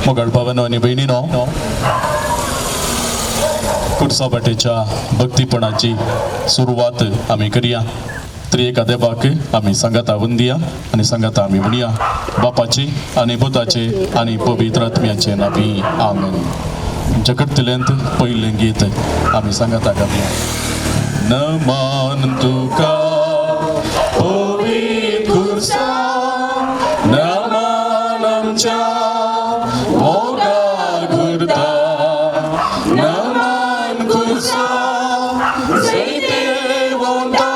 मोगाळ भावांनो आनी भयणीनो, कुर्सा वाटेच्या भक्तीपणाची सुरवात आमी करया. त्रिएका देवाक आमी सांगाता वंदिया आनी सांगाता आमी म्हणया, बापाची आनी पुताचे आनी पवित्र आत्म्याचे नावी, आमेन. आमच्या कडतल्यांत पयलें गीत आमी सांगाता गावया. नमन तुका पवित्र खुर्सा, नमन आमच्या मोगाळ गुर्ता, नमन खुर्सा जैतेवंता,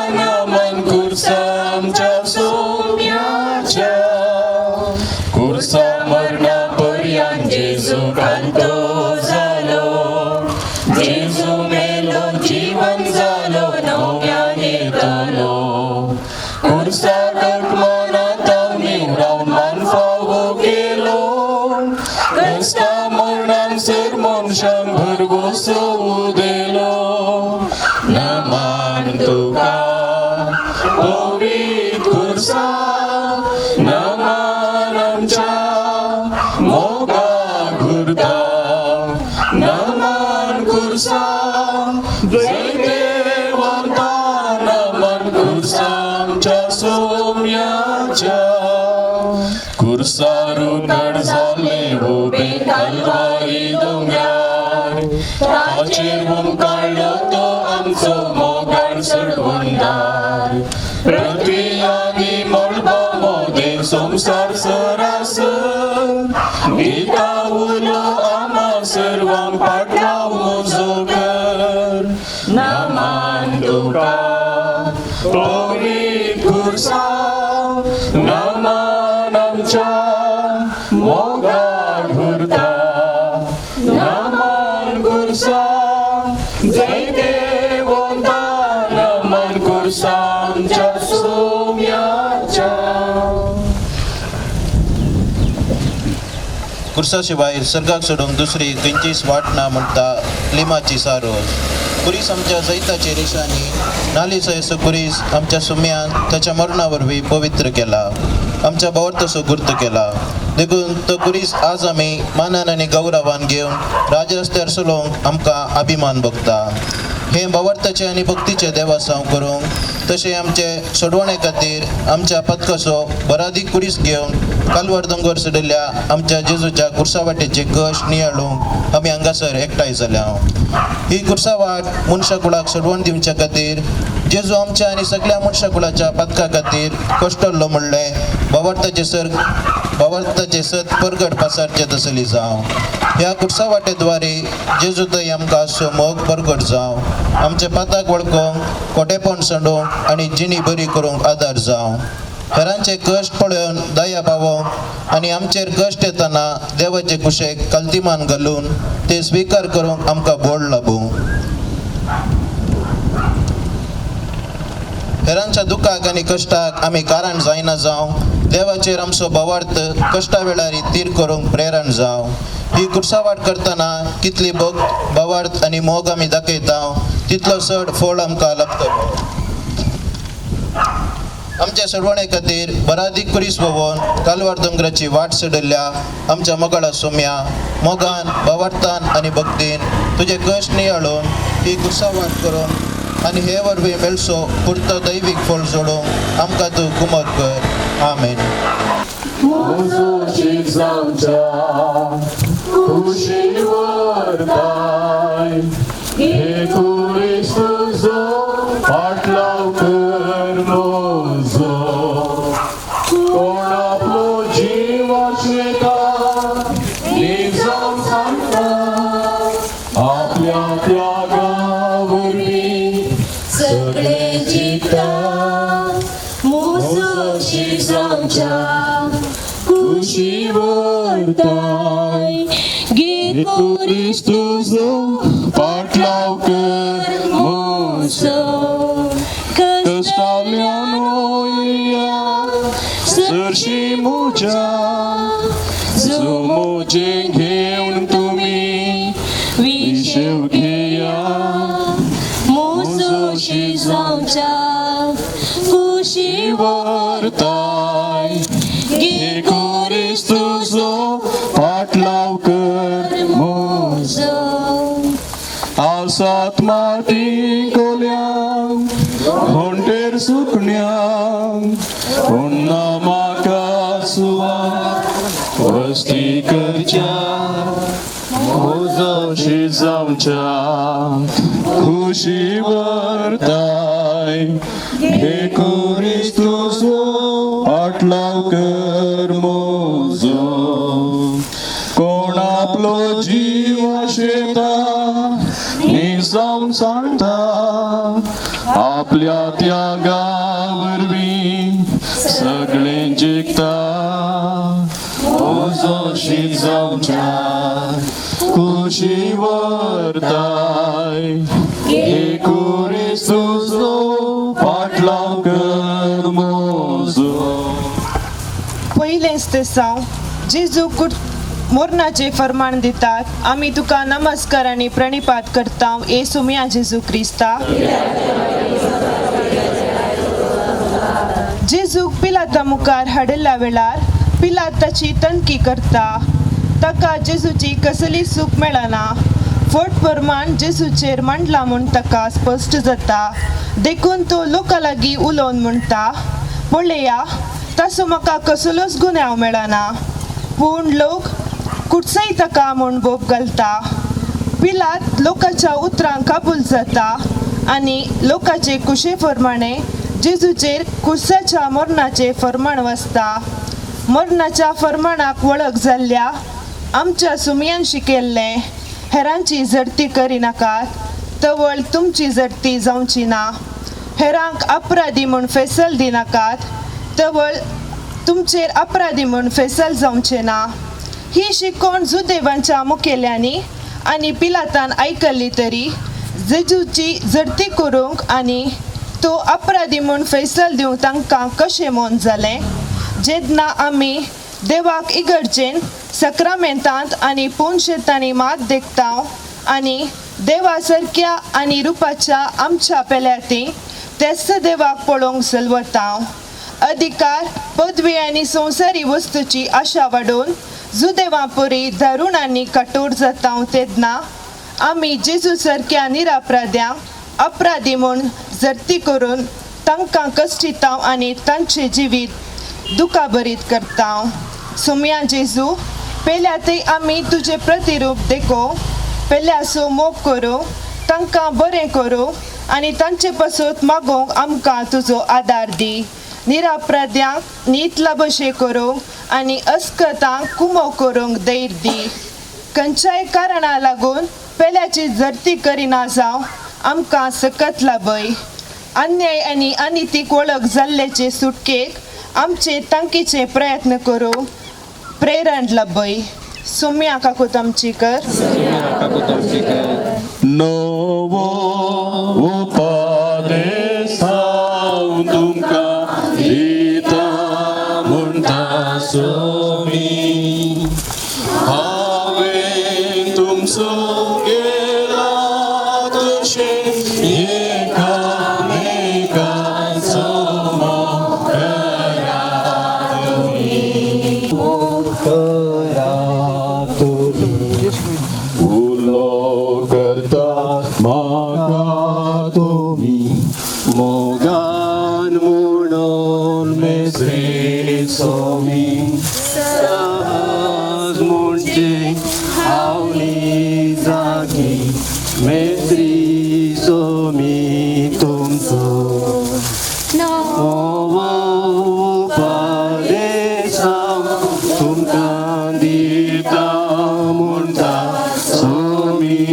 नमन खुर्सा आमच्या सोम्याच्या. खुर्सा मरणा पर्यंत जेजू कांतो जालो, जेजू मेलो जीवन जालो, नव्यान येतलो. खुर्सा कटमनात निवरावन मान फावो केलो, क्रिस्ता मरणान सर मनशांक भरवंसो उदेलो. नमन तुका पवित्र खुर्सा, नमन आमच्या मोगाळ गुर्ता, नमन खुर्सा जैतेवंता, नमन खुर्सा आमच्या सोम्याच्या. खुर्सार उगड जाले उबे कालवारी दोंगरार, ताचेर काडलो तो आमचो मोगाळ सोडवणदार. पृथ्वी आनी मळबा मोदें संवसार सरासर, दिता उलो आमा सर्वांक पाटलाव म्हजो कर. नमन तुका पवित्र खुर्सा, नमन आमच्या मोगाळ गुर्ता, नमन खुर्सा जैतेवंता, नमन खुर्सा आमच्या सोम्याच्या. खुर्सा शिवाय सर्गाक सोडूंक दुसरी खंयचीच वाट ना म्हणटा लिमाची सारोज. कुरीस आमच्या जैताचे निशाणी नालीचो येसो कुरीस आमच्या सुम्यान ताच्या मरणा वरवीं पवित्र केला, आमच्या भावार्थाचो गुर्त केला. देखून तो कुरीस आज आमी मानान आनी गौरवान घेवन राजरस्त्यार चलोवंक आमकां अभिमान भोगता. हें भावार्थाचें आनी भक्तीचें देवासांव करूंक तशें आमचे सोडवणे खातीर आमच्या पदकाचो बरादीक कुरीस घेवन कालवार दोंगर चडिल्ल्या आमच्या जेजूच्या कुर्सा वाटेचे कश्ट नियाळूंक आमी हांगासर एकठांय जाल्या. ही कुर्सा वाट मनशा कुळाक सोडवण दिवच्या खातीर जेजू आमच्या आनी सगळ्या मनशा कुळाच्या पदका खातीर कश्टल्लो म्हणलें भावार्थाचे सत परगट पासारचे तसली जावं. ह्या कुर्सा वाटेद्वारे जेजू थंय आमकां असो मोग परगट जावं, आमच्या पाताक वळखूंक, कोटेपण सांडूंक आनी जिणी बरी करूंक आदार जावं. हेरांचे कश्ट पळोवन दया पावोवंक आनी आमचेर कश्ट येतना देवाचे कुशेक कल्तिमान घालून ते स्विकार करूंक आमकां बोड लाबूं. हेरांच्या दुखाक आनी कश्टाक आमी कारण जायना जावं, देवाचेर आमचो भावार्थ कश्टा वेळार तीर करूंक प्रेरण जावं. ही कुर्सावाट करतना कितली भक्त भावार्थ आनी मोग आमी दाखयता तितलो चड फळ आमकां लाभतलो. आमच्या सोडवणे खातीर बरादीक कुरीस भोंवन कालवार दोंगराची वाट चडिल्ल्या आमच्या मोगाळा सोम्या, मोगान भावार्थान आनी भक्तीन तुजे कश्ट नियाळून ही कुर्सा वाट करून आनी हे वरवीं मेळचो पुरतो दैवीक फळ जोडूंक आमकां तूं कुमक कर. आमेन. म्हजो जावच्या खुशी वरताय, हे कुरीस तुजो फाटलाव कर म्हजो. कोण आपलो जीव आशेता निजाम सांगता, आपल्या त्यागा वरवीं सगळे जिता. मोजोशी जावच्या खुशी वरताय, गे कुरीस तुजो फाटलाव कर म्हजो. कश्टांतल्यान वयल्या सरशी म्हज्या, जो म्हजें घेवन तुमी विशेव घेया. मोजोशी जावच्या खुशी वरताय, गे कुरीस तुजो फाटलाव फाटलाव कर मोजो. आसात माटी कोल्यांक घोंटेर सुकण्यांक पूण ना म्हाका सुवात वस्ती करच्या म्हजो जावच्या खुशी वरताय घे क्रिस्तूचो फाटलाव कर म्हजो. कोण आपलो जीव आशेता निजावन सांगता आपल्या त्यागा वरवीं सगळें जिखता म्हजो जावच्या खुशी वरताय घे क्रिस्तूचो फाटलाव कर म्हजो. पयलेंच तें साव जेजू मोरनाचें फर्माण दितात. आमी तुका नमस्कार आनी प्रणिपात करता येसू मिया जेजू क्रिस्ता. जेजूक पिलाता मुखार हाडिल्ल्या वेळार पिलात ताची तनकी करता. ताका जेजूची कसली सूख मेळना. फट प्रमाण जेजूचेर मांडला म्हूण ताका स्पश्ट जाता. देखून तो लोकां लागीं उलोवन म्हणटा, पळया ताचो म्हाका कसलोच गुन्यांव मेळना. पूण लोक कुडसय ताका म्हूण बोब घालता. पिलात लोकांच्या उतरांक काबूल जाता आनी लोकांचे कुशे प्रमाणे जेजूचेर कुर्साच्या मरणाचें फर्माण वसता. मरणाच्या फर्माणाक वळख जाल्ल्या आमच्या सुमयान शिकयल्लें हेरांची झडती करिनाकात तवळ तुमची झडती जावची ना. हेरांक अपराधी म्हूण फैसल दिनाकात तवळ तुमचेर अपराधी म्हूण फैसल जावचें ना. ही शिकवण जुदेवांच्या मुखेल्यांनी आनी पिलातान आयकल्ली तरी जेजूची झडती करूंक आनी तो अपराधी म्हूण फैसल दिवंक तांकां कशें मन जालें. जेन्ना आमी देवाक इगर्जेन सक्रामेंतांत आनी पोनशेतांनी मात देखता आनी देवा सारक्या आनी रुपाच्या आमच्या पेल्याती तेच देवाक पळोवंक सलवता. अधिकार पदवी आनी संवसारी वस्तूची आशा वाडोवन जुदेवा परी दारूण आनी कठोर जाता तेन्ना आमी जेजू सारक्या निरापराध्यांक अपराधी म्हूण झडती करून तांकां कश्टिता आनी तांचें जिवीत दुखाभरीत करता. सुमया जेजू पेल्या थंय आमी तुजें प्रतिरूप देखो पेल्यासो मोग करूं तांकां बरें करूं आनी तांचे पासत मागोवंक आमकां तुजो आदार दी. निरापराध्यांक नीत लाबशें करूंक आनी अस्कतांक कुमो करूंक धैर्य दी. खंयच्याय कारणा लागून पेल्याची झडती करिना जावं आमकां सकत लाभय. अन्याय आनी अनितीक वळख जाल्ल्याचे सुटकेक आमचे तांकीचे प्रयत्न करूं प्रेरण लाभय. सुम्या काकूत आमची कर. नवो उपदेश हांव तुमकां दिता म्हणटा स्वामी, हांवें तुमचो केला तशें एकामेकांचो मोग करात तुमी. उलो करता म्हाका तुमी मोगान म्हणून मेस्त्री स्वामी सहज म्हणजे हांव जागी मेस्त्री स्वामी तुमचो नवो उपदेश हांव तुमकां दिता म्हणटा स्वामी,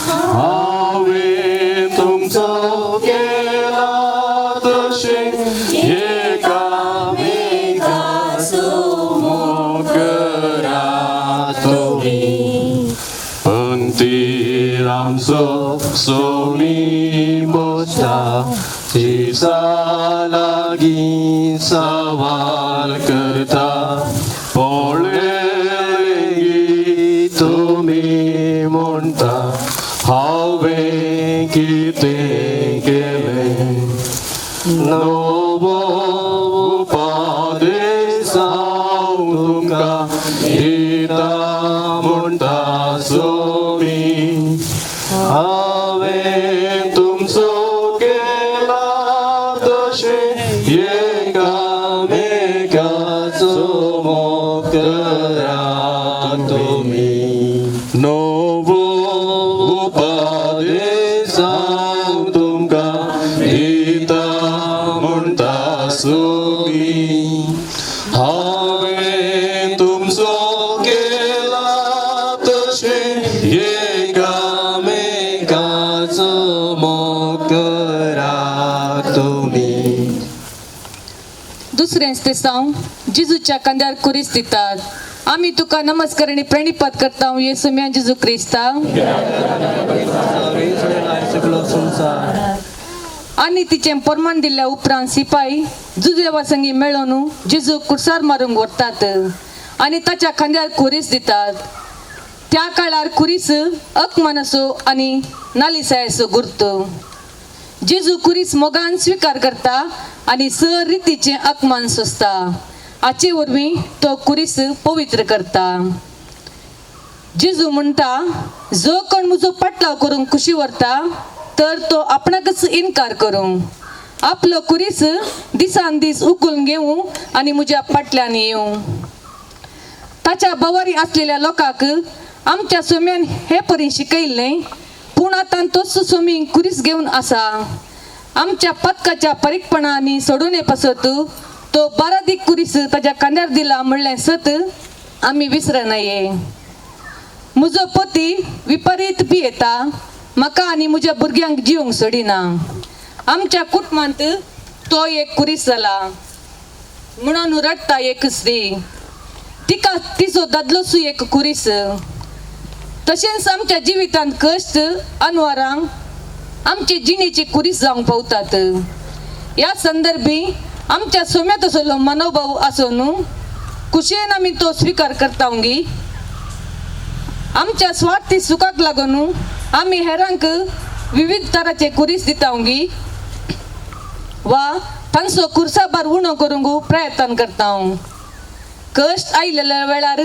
हांवें तुमचो केला तशें एकामेकाचो मोग करात तुमी. पंक्तीर आमचो स्वामी बसता दिसा लागीं सवाल करता पळयलें तुमी म्हणटा हांवें कितें केलें. नवो उपदेश हांव तुमकां दिता दुसरें तेसांव जेजूच्या खांद्यार कुरीस दितात. आमी तुका नमस्कार आनी प्रणिपात करता येसुम्या जेजू क्रिस्ता. आनी तिचें प्रमाण दिल्ल्या उपरांत सिपाही जुजेवा संगी मेळोवन जेजू कुर्सार मारूंक व्हरतात आनी ताच्या खांद्यार कुरीस दितात. त्या काळार कुरीस अकमानाचो आनी नालिसायेचो गुर्त. जेजू कुरीस मोगान स्विकार करता आनी सर रितीचें अपमान सोंसता. हाचे वरवीं तो कुरीस पवित्र करता. जेजू म्हणटा, जो कोण म्हजो पाटलाव करूंक खुशी व्हरता तर तो आपणाकच इनकार करूं, आपलो कुरीस दिसान दीस उखलून घेवं आनी म्हज्या फाटल्यान येवं. ताच्या बवारी आसलेल्या लोकांक आमच्या सोम्यान हे परी शिकयल्लें, पूण आतां तोच सोमी कुरीस घेवन आसा. आमच्या पदकाच्या परीकपणांनी सोडून पासत तो बारादीक कुरीस ताच्या खांद्यार दिला म्हणलें सत आमी विसरनाये. म्हजो पती विपरीत पियेता, म्हाका आनी म्हज्या भुरग्यांक जिवंक सोडिना. आमच्या कुटुंबांत तो एक कुरीस जाला म्हणून रडटा एक स्त्री. तिका तिचो दादलोसू एक कुरीस. तशेंच आमच्या जिवितांत कश्ट अनवारांक आमचे जिणेची कुरीस जावंक पावतात. ह्या संदर्भी आमच्या सोम्यांत असलो मनोभाव आसून खुशयेन आमी तो स्विकार करता. आमच्या स्वार्थी सुखाक लागून आमी हेरांक विविध तराचे कुरीस दिता वा तांचो कुर्साबार उणो करूंक प्रयत्न करता. कश्ट आयिल्ल्या वेळार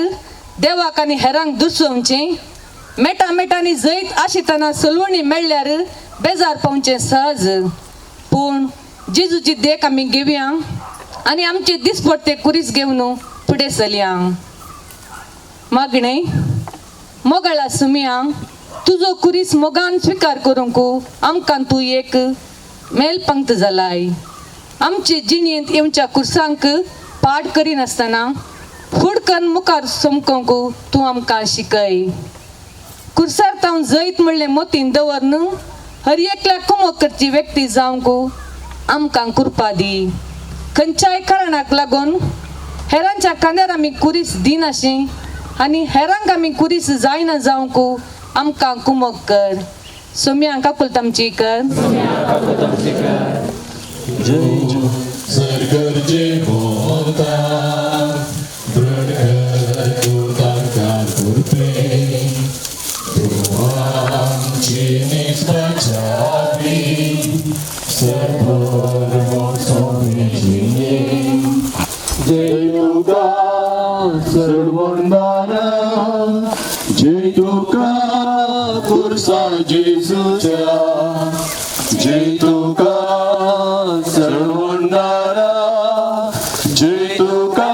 देवाक आनी हेरांक दुसोवचें, मेटा मेटांनी जैत आशितना सलवणी मेळ्ळ्यार बेजार पावचें सहज. पूण जेजूची देख आमी घेवया आनी आमचे दिसपट्टे कुरीस घेवन फुडें चलया. मागणें, मोगाळा सुमया, तुजो कुरीस मोगान स्विकार करूंक आमकां तूं एक मेल पंक्त जालाय. आमचे जिणेंत येवच्या कुर्सांक पाड करिनासतना फुडकन मुखार समकोंक तूं आमकां शिकय. कुर्सार तावन जैत म्हणलें मोतीन दवर हर एकल्याक कुमक करची व्यक्ती जावंक आमकां कृपा दी. खंयच्याय कारणाक लागून हेरांच्या खांद्यार आमी कुरीस दिनाशी आनी हेरांक आमी कुरीस जायना जावंक आमकां कुमक कर. सोम्या काकुलत आमची कर. जय तुका कुर्सा जेजूच्या, जय तुका सर्वंदारा, जय तुका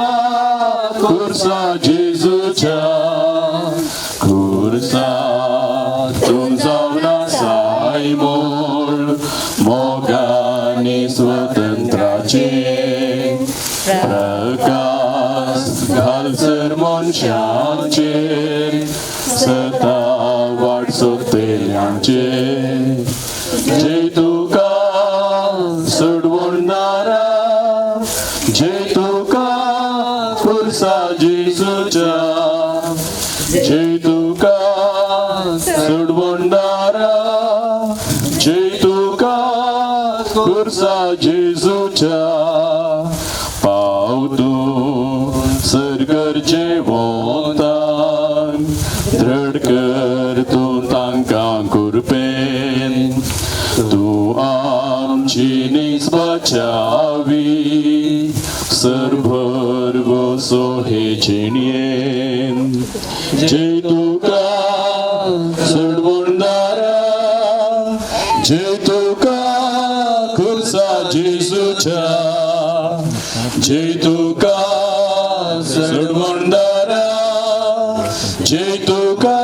कुर्सा जेजूच्या. कुर्सा तूं जावन आसाय मोळ मोगानी स्वतंत्राचे प्रकाश घालसर मनशाचेर सता वाट सोदतल्यांचे. जय तुका सोडवणारा, जय तुका कुर्सा जेजूच्या, जय तुका सोडवणारा, जय तुका कुर्सा जेजूच्या. पाव तूं सरगरचे वोतान, दृढ कर तूं तांकां कुरपेन, तूं आमची निस्बचावी सरभर गोसो हे जिणयेन. जय तुका सोडवणदारा, जय तुका कुर्सा जेजूच्या, जय तुका सोडवणदारा, जय तुका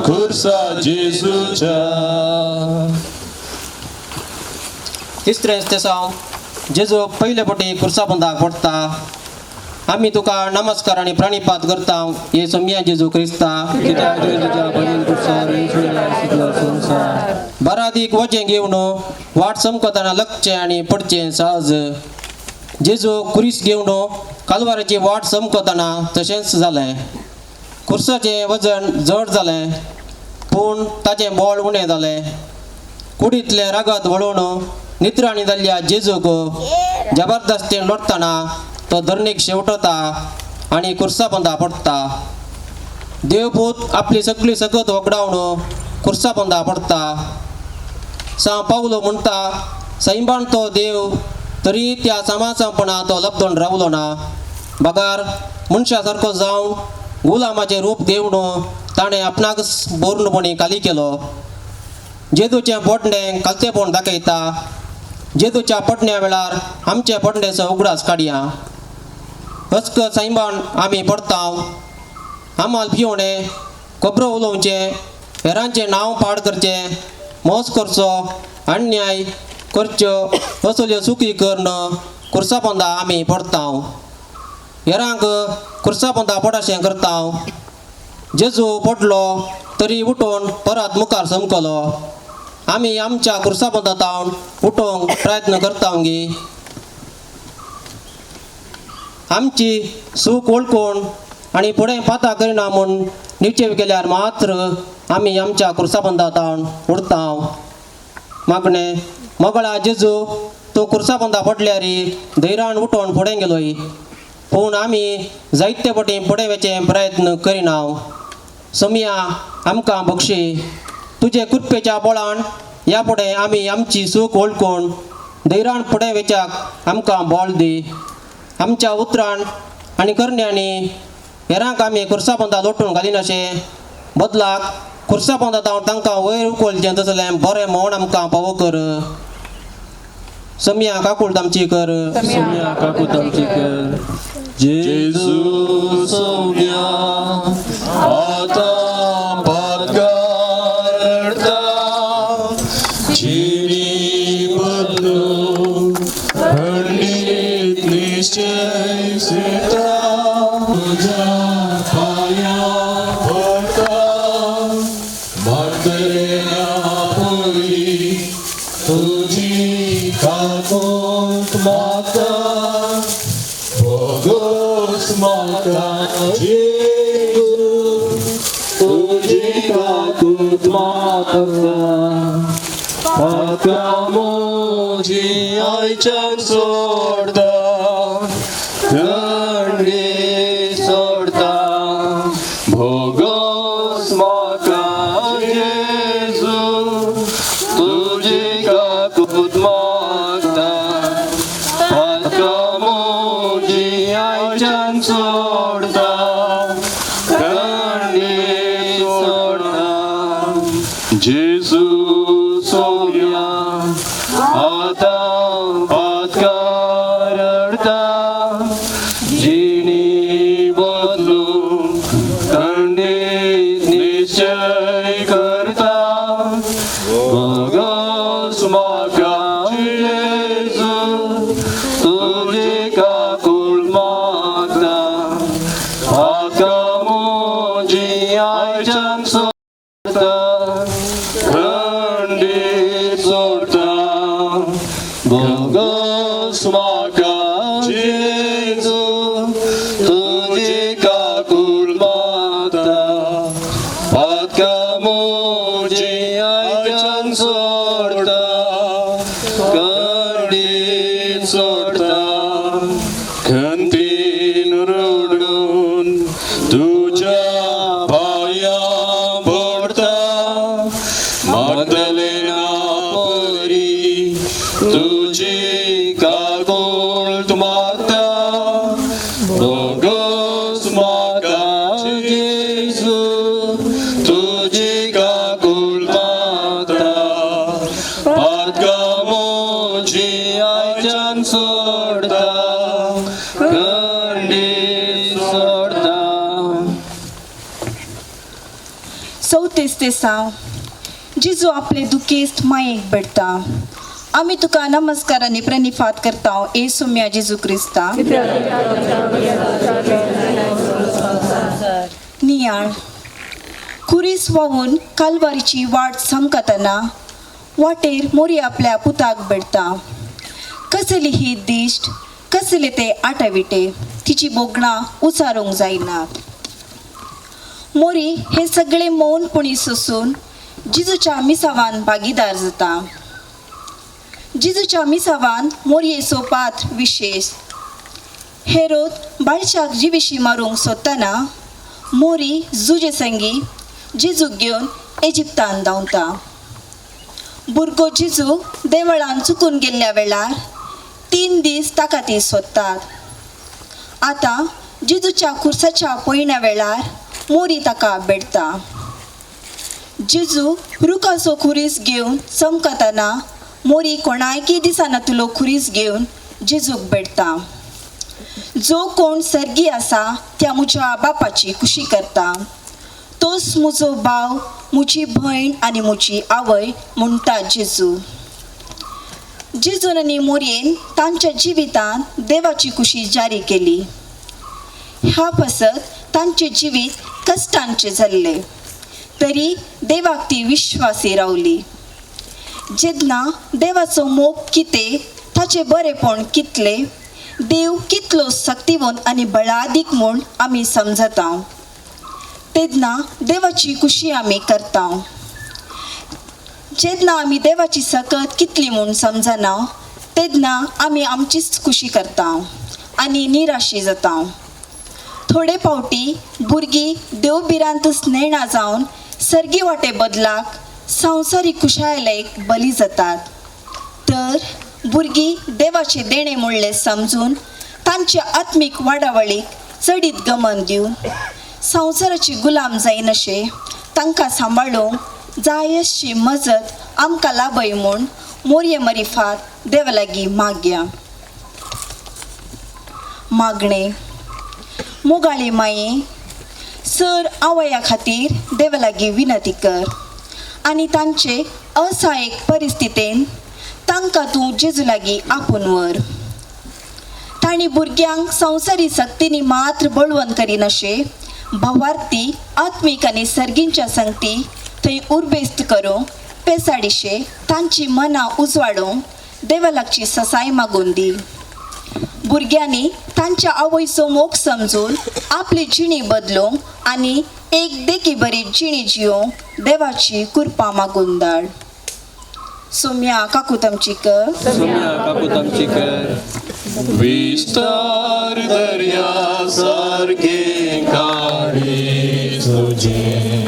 कुर्सा जेजूच्या. तिसरें तेसांव जेजू पयले फावटी कुर्साबंदाक पडटा. आमी तुका नमस्कार आनी प्रणिपात करता हे सोम्या जेजू क्रिस्ता. कित्याक तुवें तुज्या बरीन कुर्सार संवसार बरादीक वजें घेवन वाट चमकतना लकचें आनी पडचें सहज. जेजू कुरीस घेवन कालवाराची वाट समकतना तशेंच जालें. कुर्साचें वजन जड जालें पूण ताचें बळ उणें जालें. कुडींतलें रगत वळोवन नित्राणी जाल्ल्या जेजूक जबरदस्तीन लोटतना तो धरणीक शेवटता आनी कुर्सा पोंदा पडटा. देवपूत आपली सगळी सकत वगडावन कुर्सा पोंदा पडटा. सां पावलो म्हणटा सैंबान तो देव तरी त्या समाजपणा तो लब्दोन रावलो ना, बगार मनशा सारको जावन गुलामाचें रूप घेवन ताणें आपणाक पूर्णपणी खाली केलो. जेजूचें पोटणें खालतेपण दाखयता. जेजूच्या पडण्या वेळार आमचे पडणेचो उगडास काडया. हचक सैंबान आमी पडटा. आमाल पिवणें, खबरो उलोवचें, हेरांचें नांव पाड करचें, मोस करचो, अन्याय करच्यो असल्यो चुकी करून कुर्सा पोंदा आमी पडटा. हेरांक कुर्सा पोंदा पडशें करता. जेजू पडलो तरी उठून परत मुखार समकलो. आमी आमच्या कुर्सा पोंदा तावन उठोवंक प्रयत्न करता गी. आमची सूख वळखून आनी फुडें पाता करिना म्हूण निश्चय केल्यार मात्र आमी आमच्या कुर्सा पोंदा तावन उरता. मागणें मोगळा जेजू तूं कुर्सा पोंदा पडल्यार धैर्यान उठोवन फुडें गेलोय, पूण आमी जायते पटी फुडें वचचे प्रयत्न करिना. सोमया आमकां बक्षी तुजे कृपेच्या बळान ह्या फुडें आमी आमची सूख वळखून धैर्यान फुडें वच्याक आमकां बळ दी. आमच्या उतरान आनी करण्यांनी हेरांक आमी कुर्सा पोंदा लोटून घालिनाशें बदलाक कुर्सा पोंदा तांकां वयर उखलचें तसलें बरें म्हण आमकां पावो कर. सोमया काकूळ आमची कर. सोमया काकूळ आमची कर. जेजू सोमया आतां पातकारता जिणी बदलून खंडीत निश्चय सिता तुज्या पांया पडटा मागदलेना पयली तुजी काकूट मागता भोगोस म्हाका जेजू तुजी काकूट मागता. पातकां म्हजी आयच्यान सोडता, खंडीत सोडता, भोगोस म्हाका जेजू तुजी काकूट मागता. पातकां म्हजी आयच्यान सोडता, खंडीत सोडता. जेजू सोमया आतां पातकार रडता जिणी बदलून खंडीत निश्चय करता. भोगोस म्हाका जेजू तुजी काकूळ मागता. पातकां म्हजी आयच्यान सोडता, खंडीत सोडता. भोगोस म्हाका जेजू तुजी काकूळ मागता. पातकां म्हजी आयच्यान सोडता, खंडीत सोडता. खंतीन रडून तुज्या पांया पडटा मागदलेना परी तुजी काकूळ मागता. भोगोस म्हाका जेजू तुजी काकूळ मागता. पातकां म्हजी आयच्यान सोडता, खंडीत सोडता. चवथेस तेसांव जेजू आपले दुखेस्त मायेक भेटता. आमी तुका नमस्कार आनी प्रणिपात करता ए सोम्या जेजू क्रिस्ता. नियाळ खुरीस व्हांवून कालवारीची वाट समकतना वाटेर मोरी आपल्या पुताक भेटता. कसली ही दिश्ट, कसले ते आटाविटे तिची बोगणां उचारूंक जायना. मोरी हे सगळे मौनपणी सोसून जिजूच्या मिसावान भागीदार जाता. जिजूच्या मिसावान मोरयेचो पात्र विशेश. हेरोद बाळशाक जिविशी मारूंक सोदतना मोरी जुजे संगी जिजूक घेवन इजिप्तान धांवता. भुरगो जिजू देवळान चुकून गेल्ल्या वेळार 3 दीस ताका ती सोदतात. आतां जिजूच्या खुर्साच्या पयण्या वेळार मोरी ताका बेडता. जिजू रुखाचो खुरीस घेवन चमकतना मोरी कोणायकी दिसनातलो खुरीस घेवन जिजूक बेडता. जो कोण सर्गी आसा त्या म्हज्या बापाची खुशी करता तोच म्हजो भाव, म्हजी भयण आनी म्हजी आवय म्हणटा जेजू. जेजून आनी मोरयेन तांच्या जिवितांत देवाची खुशी जारी केली. ह्या पासत तांचें जिवीत कश्टांचें जाल्लें तरी देवाक ती विश्वासी रावली. जेन्ना देवाचो मोग कितें, ताचें बरेपण कितलें, देव कितलो सक्तिवंत आनी बळादीक म्हूण आमी समजता तेन्ना देवाची खुशी आमी करता. जेन्ना आमी देवाची सकत कितली म्हूण समजना तेन्ना आमी आमचीच खुशी करता आनी निराशी जाता. थोडे फावटी भुरगीं देवभिरांतच नेणा जावन सर्गी वाटे बदलाक संवसारीक खुशालयेक बली जातात. तर भुरगीं देवाचें देणें म्हणलें समजून तांच्या आत्मीक वाडावळीक चडीत गमन दिवन संवसाराची गुलाम जायनाशे तांकां सांबाळूंक जाय अशी मजत आमकां लाभय म्हूण मोरये मरिफात देवा लागीं मागया. मागणें. मोगाळी माये, सर आवया खातीर देवा लागीं विनंती कर आनी तांचे असहायक परिस्थितीन तांकां तूं जेजू लागीं आपोवन व्हर. तांणी भुरग्यांक संवसारी सक्तींनी मात्र बळवंत करिनाशे भावार्थी आत्मीक आनी सर्गींच्या संगती थंय उर्बेस्त करूंक पेसाडिशे तांची मनां उजवाडूंक देवा लागची ससाय मागून दी. भुरग्यांनी तांच्या आवयचो मोग समजून आपली जिणी बदलूंक आनी एक देखी बरी जिणी जियोंक देवाची कृपा मागून धाड. सोम्या काकूत आमची कर. सोम्या काकूत आमची कर. विस्तार दर्या सारखे काळीज तुझें,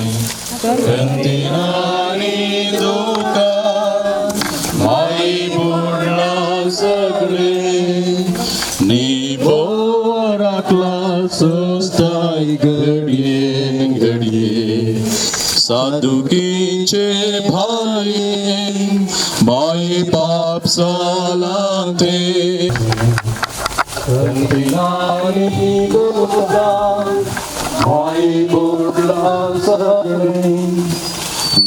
खंतिनानी दुकां माई बुडलां सगळें, निबोराकला सोस्ताय घडये घडये, साधुकीचे भाये माई पाप जालां तें. खंतिनानी दुकां माई बुडलां सगळें,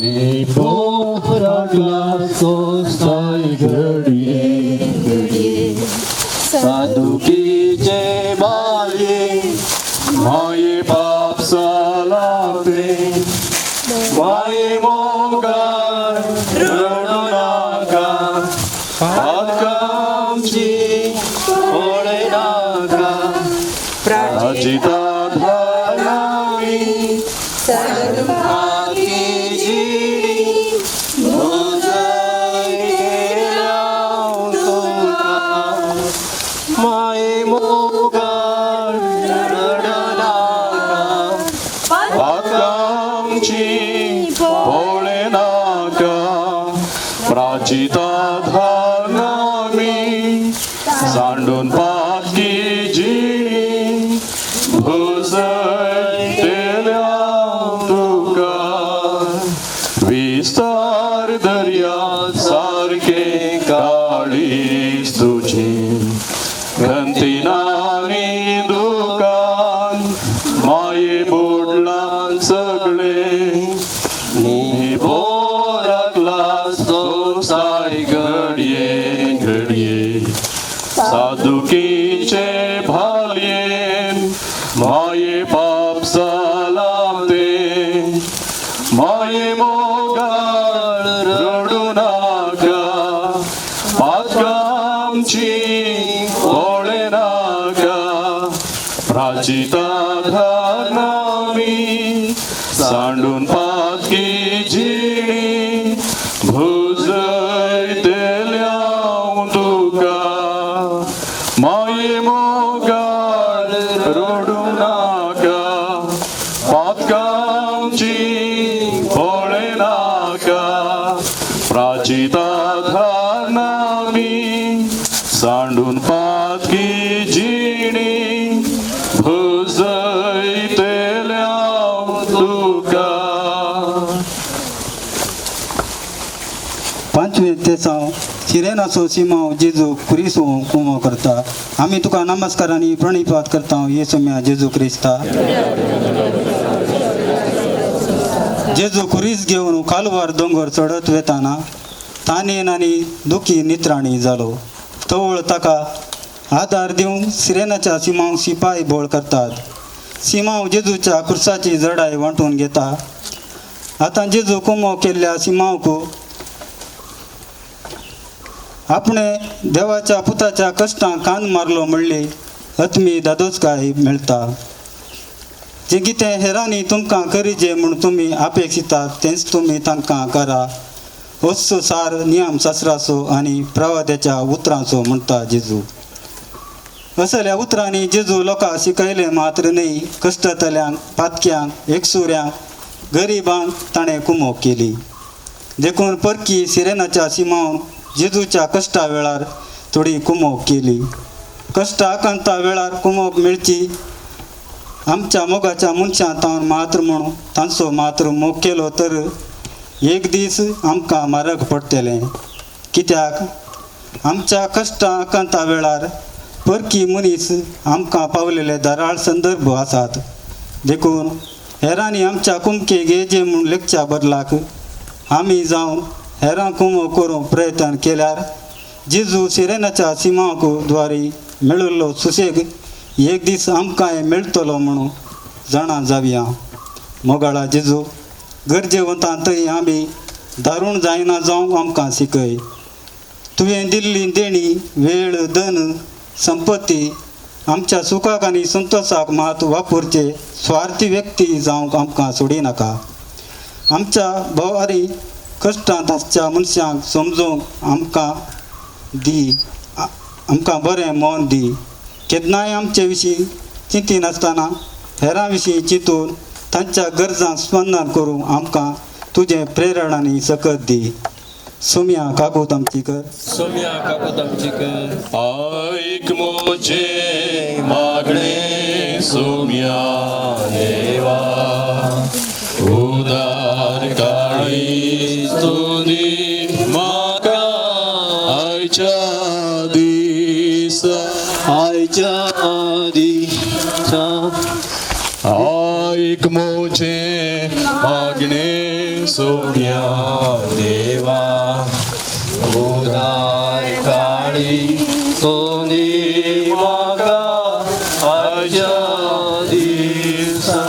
निबोराकला सोस्ताय घडये घडये, साधुकीचे बाये माये पाप जालां तें. माये मोगान रडूं नाका, पातकांची पळयनाका, प्राचिता धारावी साधुकी जिणी भुजय केल्या तुका. माये मोगान रडूं नाका, पातकांची पळयनाका, प्राचिता धारावी सांडून पातकी जिणी भुजय केल्या तुका. विस्तार दर्या सारखे काळीज तुझें, खंतिनानी दुकान माये बुडलां सगळें, निबोराकला सोसाय घडये घडये, साधुकीचे भालयेन माये पाप जालां तें. माये मोगाळ रडूं नाका, पातकांची पळयनाका, प्राचिता धारनामी सांडून पातकी जिणी भुजयतल्या तुका माये मोगाळ रडूं नाका पातकांची पळयनाका प्राचिता धारनामी सांडून पातकी जिणी भुजयतल्या तुका. पांचवे तेसांव सिरेनाचो सिमांव जेजू खुरीस कुमो करता. आमी तुका नमस्कार आनी प्रणिपात करता येसुम्या जेजू क्रिस्ता. जेजू खुरीस घेवन कालवार दोंगर चडत वेताना तानेन आनी दुखी नित्राणी जालो. तवळ ताका आदार दिवंक सिरेनाच्या सिमांव सिपाय बोळ करतात. सिमांव जेजूच्या खुर्साची जडाय वांटून घेता. आतां जेजू कुमो केल्ल्या सिमांवक आपणे देवाच्या पुताच्या कश्टांक कान मारलो म्हणली अत्मी दादोजकाय मेळटा. जें कितें हेरांनी तुमकां करीजे म्हूण तुमी अपेक्षितात तेंच तुमी तांकां करा. होच सार नियम शास्त्राचो आनी प्रवाद्याच्या उतरांचो म्हणटा जेजू. असल्या उतरांनी जेजू लोकांक शिकयलें मात्र न्हय, कश्टतल्यांक, पातक्यांक, एकसुऱ्यांक, गरिबांक ताणें कुमोक केली. देखून परकी सिरेनाच्या सिमावन जेजूच्या कश्टा वेळार थोडी कुमोक केली. कश्ट आकांता वेळार कुमोक मेळची आमच्या मोगाच्या मनशां तावन मात्र म्हूण तांचो मात्र मोग केलो तर एक दीस आमकां म्हारग पडटलें. कित्याक आमच्या कश्टां आकांता वेळार परकी मनीस आमकां पावलेले धाराळ संदर्भ आसात. देखून हेरांनी आमच्या कुमके घेजे म्हूण लेखच्या बदलाक आमी जावन हेरां कुमो करूंक प्रयत्न केल्यार जेजू सिरेनाच्या सिमांक द्वारी मेळिल्लो सुशेग एक दीस आमकांय मेळटलो म्हणून जाणा जावया. मोगाळा जेजू, गरजेवंतां थंय आमी दारूण जायना जावंक आमकां शिकय. तुवें दिल्ली देणी, वेळ, धन, संपत्ती आमच्या सुखाक आनी संतोशाक मात वापरचे स्वार्थी व्यक्ती जावंक आमकां सोडिनाका. आमच्या भोवारी कश्टांत आसच्या मनशांक समजूंक आमकां दी, आमकां बरें मन दी. केन्नाय आमचे विशीं चिंतिनासतना हेरां विशीं चिंतून तांच्या गरजांक स्पंदन करूंक आमकां तुजें प्रेरण आनी सकत दी. सुम्या काकूत आमची कर. सोम्या काकूत आमची कर. आयक म्हजें मागणें सोम्या देवा, उदार काळीज तुदी म्हाका आयच्या दिसा, आयच्या दिसा. आयक म्हजें मागणें सोम्या देवा, उदार काळीज तुदी म्हाका आयच्या दिसा.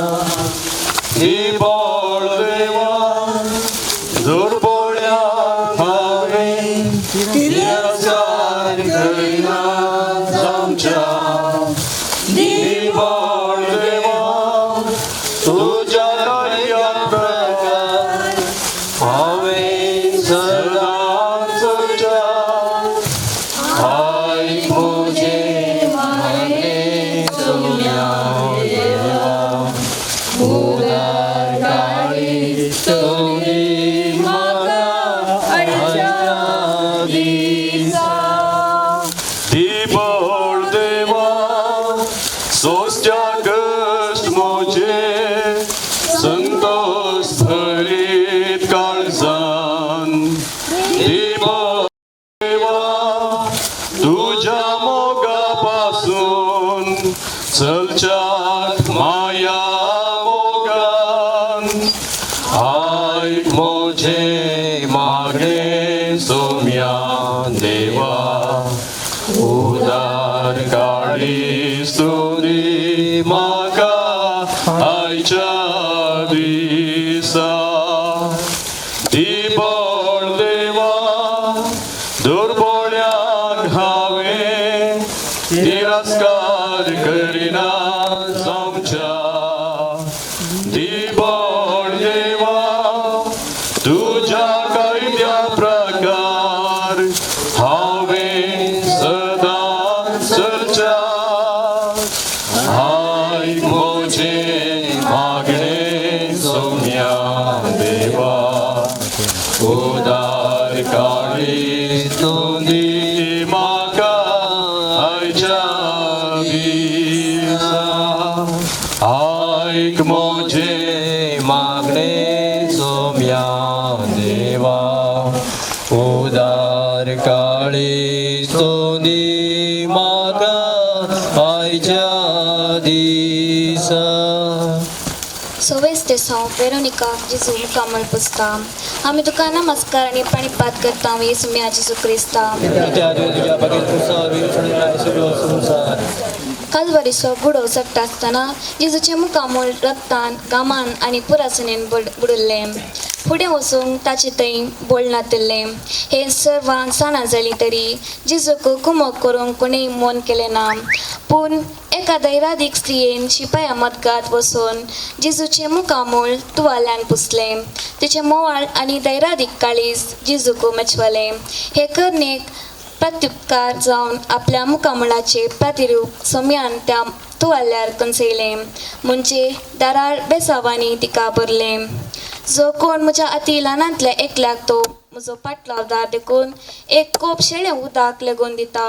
निबळ देवा दुर्बोळ्यांक हांवें तिरस्कार करिना जावच्या. निबळ देवा तुज्या दया प्रकार हांवें सदांच चलच्या. आयक म्हजें मागणें सोम्या देवा, उदार काळीज तुदी म्हाका आयच्या दिसा. निबळ देवा सोंसच्या कश्ट म्हजे संतोष भरीत काळजान. निबळ देवा तुज्या मोगा पासून चलच्याक माया मोगान. आयक म्हजें मागणें सोम्या देवा, उदार काळीज तुदी म्हाका आयच्या दिसा. निबळ देवा दुर्बोळ्यांक हांवें तिरस्कार करिना. सोम्या देवा उदार काळीज तूं दी म्हाका आयच्या दिसा आयक म्हजें मागणे सोम्या देवा उदार काळीज तूं दी म्हाका आयच्या दिसा. सोवेस तेसांव वेरोनिका जेजू मुखामळ पुसता. आमी तुका नमस्कार आनी प्रणिपात करता येसुम्या जेजू क्रिस्ता. कित्याक तुवें तुज्या बागेत कुर्सार सगळो संवसार. कालवारीचो गुडो चडटा आसतना जेजूचें मुखामळ रक्तान घामान आनी पुरासणेन बुडुल्लें. फुडें वचूंक ताचे थंय बोल नातिल्लें. हे सर्वां जाणा जालीं तरी जेजूक कुमक करूंक कोणेय मन केलें ना. पूण एका दैरादीक स्त्रियेन शिपाया मदगात वचून जेजूचें मुखामळ तुवाल्यान पुसलें. तिचें मोवाळ आनी दैरादीक काळीज जेजूक मेचवलें. हे करणेक प्रत्युपकार जावन आपल्या मुखामळाचें प्रतिरूप सोम्यान त्या तुवाल्यार कंचयलें. म्हणजे दारार बेसावांनी तिका भरलें. जो कोण म्हज्या अती ल्हानांतल्या एकल्याक तो म्हजो पाटलावदार देखून एक कोप शेळें उदक लेगून दिता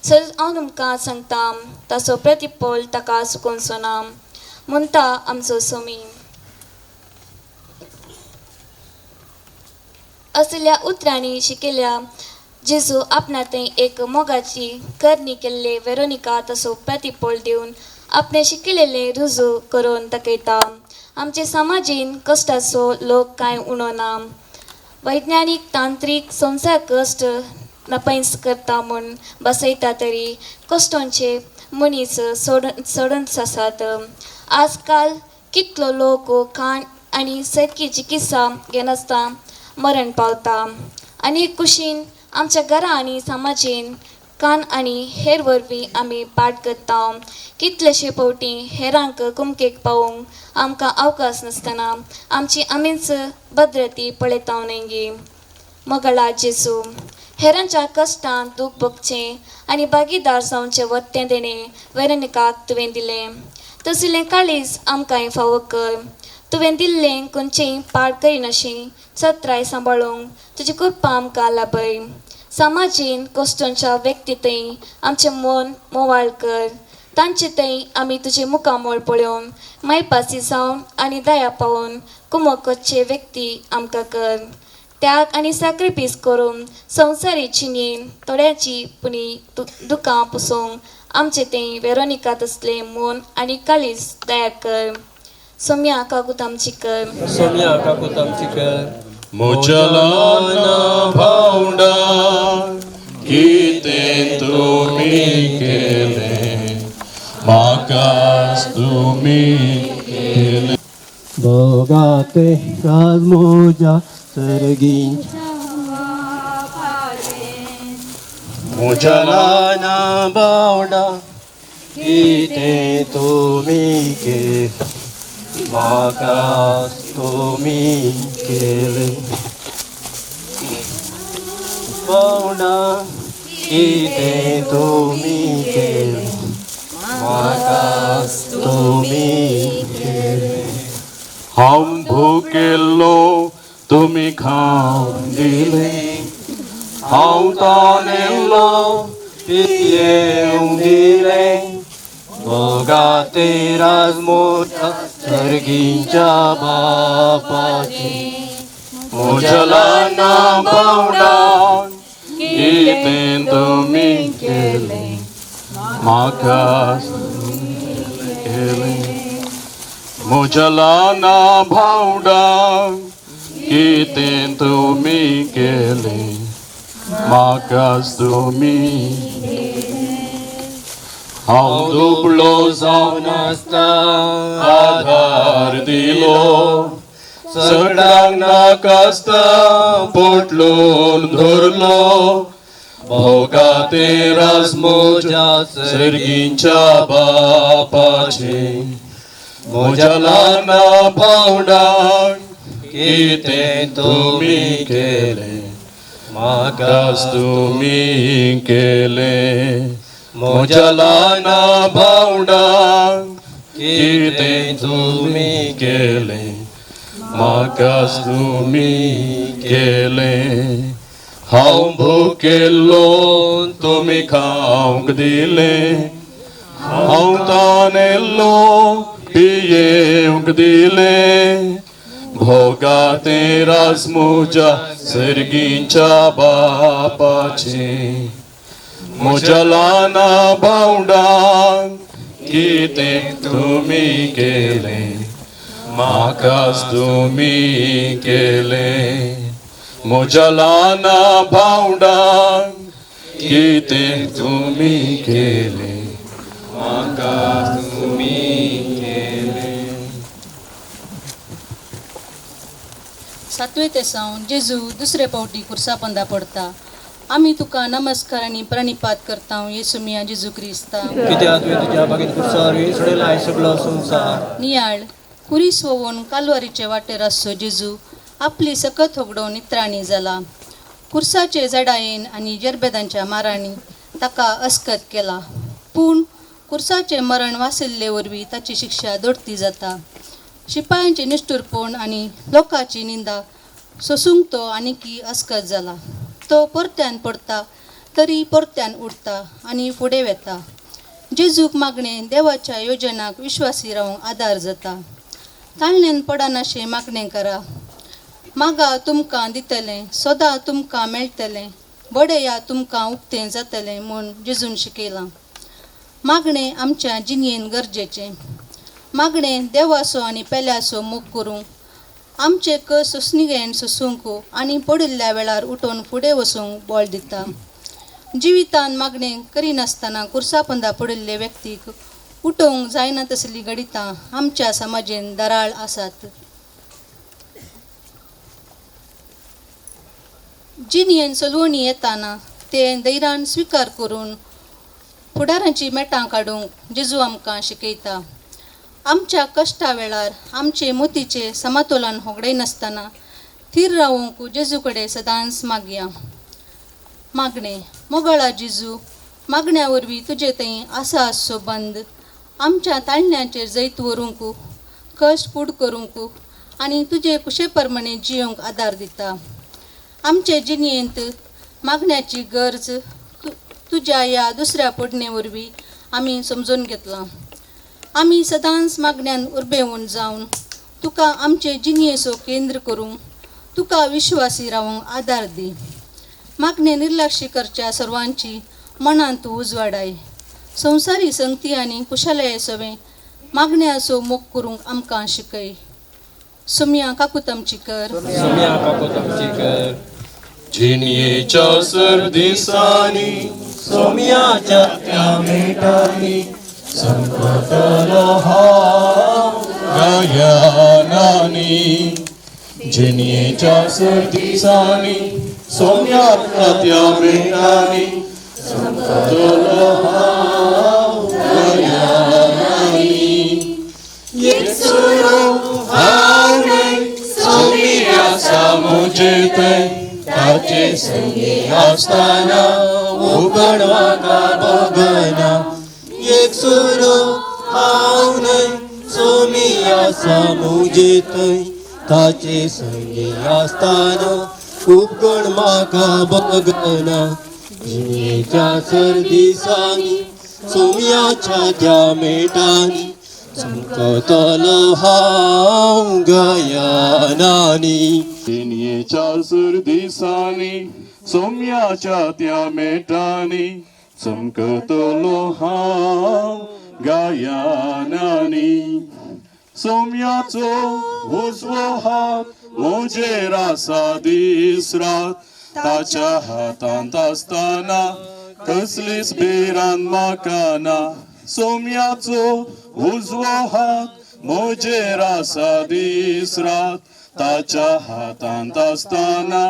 सर हांव तुमकां सांगता ताचो प्रतिफळ ताका सुकोवचो ना म्हणटा आमचो सोमी. असल्या उतरांनी शिकयल्या जेजू आपणा थंय एक मोगाची करणी केल्ले वेरोनिका तसो प्रतिफळ दिवन आपणें शिकयलेलें रुजू करून दाखयता. आमचे समाजीन कश्टाचो लोक कांय उणो ना. वैज्ञानीक तांत्रीक संवसार कश्ट नपैस करता म्हूण बसयता तरी कश्टांचे मनीस सोडून आसात. आजकाल कितलो लोक खाण आनी सारकी चिकित्सा घेनासतना मरण पावता. आनी कुशीन आमच्या घरा आनी समाजीन कान आनी हेर वरवीं आमी पाठ करता. कितलेशे फावटी हेरांक कुमकेक पावोवंक आमकां अवकाश नासतना आमची आमीच भद्रती पळयता न्हय. मोगाळा जेजू हेरांच्या कश्टांत दूख भोगचें आनी भागीदार जावचें वत्तें देणें वेरोनिकाक तुवें दिलें. तसलें काळीज आमकांय फावो कर. तुवें दिल्लें खंयचेंय पाड करिनाशी चत्राय सांबाळूंक तुजी कृपा आमकां लाभय. समाजीन कश्टांच्या व्यक्ती थंय आमचें मन मोवाळ कर. तांचे थंय आमी तुजें मुखामळ पळोवन मायपासी जावन आनी दया पावोवन कुमक करचे व्यक्ती आमकां कर. त्याग आनी साक्रिफीस करून संवसारी जिणेन थोड्याची पुणी दुकां पुसोवंक आमचें तें वेरोनिका तसलें मन आनी काळीज तयार कर. सोम्या काकूत आमची कर. सोम्या काकूत आमची कर. म्हज्या ल्हान भावंडा कितें तुमी केलें म्हाकाच तुमी केलें. भोगाते राज म्हज्या सर्गींच्या म्हज्या ल्हान भावंडा कितें तुमी केलें म्हाका तुमी केलें. भावंडा कितें तुमी केलें म्हाका तुमी केलें. हांव भुकेल्लो तुमी खावंक दिलें हांव तानेल्लो पियेवंक दिलें. भोगाते राज म्हज्या सर्गींच्या बापाचें. म्हज्या ल्हान भावंडा कितें तुमी केलें म्हाका केलें. म्हज्या ल्हान भावंडा कितें तुमी केलें म्हाकाच तुमी. हांव दुबळो जावन आसता आधार दिलो सगळ्यांक नाकासता पोटलून धरलो. भोगाते राज म्हज्या सर्गींच्या बापाचें. म्हज्या ल्हान भावंडांक कितें तुमी केलें म्हाकाच तुमी केलें. म्हज्या ल्हान भावंडांक कितें तुमी केलें म्हाकाच तुमी केलें. हांव भुकेल्लो तुमी खावंक दिलें, हांव तानेल्लो पियेवंक दिलें. भोगाते राज म्हज्या सर्गींच्या बापाचें. म्हज्या ल्हाना भावंडांक कितें तुमी केलें, म्हाकाच तुमी केलें. म्हज्या ल्हाना भावंडांक कितें तुमी केलें, म्हाकाच तुमी केलें. सातवे तेसांव जेजू दुसरे पावटी कुर्सा पंदा पडता. आमी तुका नमस्कार आनी प्रणिपात करता येसू मिया जेजू क्रिस्ता. कित्याक तुवें तुज्या बागेत कुर्सार सोडयला सगळो संवसार. नियाळ कुरीस वोवन कालवारीचे वाटेर आसचो जेजू आपली सकत होगडोवन नित्राणी जाला. कुर्साचे जडायेन आनी जरबेदांच्या मारांनी ताका अस्कत केला, पूण कुर्साचें मरण वासिल्ले वरवीं ताची शिक्षा दोडती जाता. शिपायांचे निश्ठूरपण आनी लोकांची निंदा सोसूंक तो आनीकी अस्कत जाला. तो परत्यान पडता तरी परत्यान उठता आनी फुडें वेता. जेजूक मागणें देवाच्या योजनाक विश्वासी रावंक आदार जाता. ताळण्यान पडनाशें मागणें करा. मागा तुमकां दितलें, सदां तुमकां मेळटलें, बडया तुमकां उक्तें जातलें म्हूण जेजून शिकयलां. मागणें आमच्या जिणेन गरजेचें. मागणें देवाचो आनी पेल्याचो मोग करूंक, आमचे कस सोंसणीगेन सोसूंक आनी पडिल्ल्या वेळार उठून फुडें वचूंक बळ दिता. जिवितान मागणें करिनासतना कुर्सा पंदा पडिल्ले व्यक्तीक उठोवंक जायना तसलीं घडितां आमच्या समाजेन दराळ आसात. जिणेन सलवणी येताना ते धैर्यान स्विकार करून फुडारांची मेटां काडूंक जेजू आमकां शिकयता. आमच्या कश्टा वेळार आमचे मोतीचे समतोलन होगडायनासतना थीर रावूंक जेजू कडेन सदांच मागया. मागणें मोगळा जेजू, मागण्या वरवीं तुजे थंय आसा आसचो बंद आमच्या ताळण्याचेर जैत व्हरूंक, कश्ट फूड करूंक आनी तुजे कुशे प्रमाणे जियोंक आदार दिता. आमचे जिणेंत मागण्याची गरज तुज्या ह्या दुसऱ्या पडणे वरवीं आमी समजून घेतलां. आमी सदांच मागण्यान उर्बेवन जावन तुका आमचे जिणेचो केंद्र करूंक, तुका विश्वासी रावंक आदार दी. मागणें निर्लक्ष करच्या सर्वांची मनांत तूं उजवाडाय. संवसारी संगती आनी कुशलाये सवें मागण्याचो मोग करूंक आमकां शिकय. सुम्या काकूत आमची कर. सोम्या काकूत आमची कर. जिणयेच्या सर दिसांनी सोम्याच्या त्या मेटांनी संकटलो हांव गायनांनी. जिणयेच्या सर दिसांनी सोम्याच्या त्या मेटांनी संकटलो हांव गायनांनी. एकसुरो हांव न्हय, सोमी आसा म्हजे थंय, ताचे संगी आसतना उगड म्हाका बगना. एकसुरो हांव न्हय, सोमी आसा म्हजे थंय, ताचे संगी आसतना उपगण म्हाका बगना. जिणेच्या सर दिसांनी सोम्याच्या त्या मेटांनी चमकतलो हांव गायनांनी. जिणयेच्या सर दिसांनी सोम्याच्या त्या मेटांनी चमकतलो हांव गायनांनी. सोम्याचो उजवो हात म्हजेर आसा दीस रात, ताच्या हातांत आसतना कसलीच भिरांत म्हाका ना. सोम्याचो उजवो हात म्हजेर आसा दीस रात, ताच्या हातांत आसतना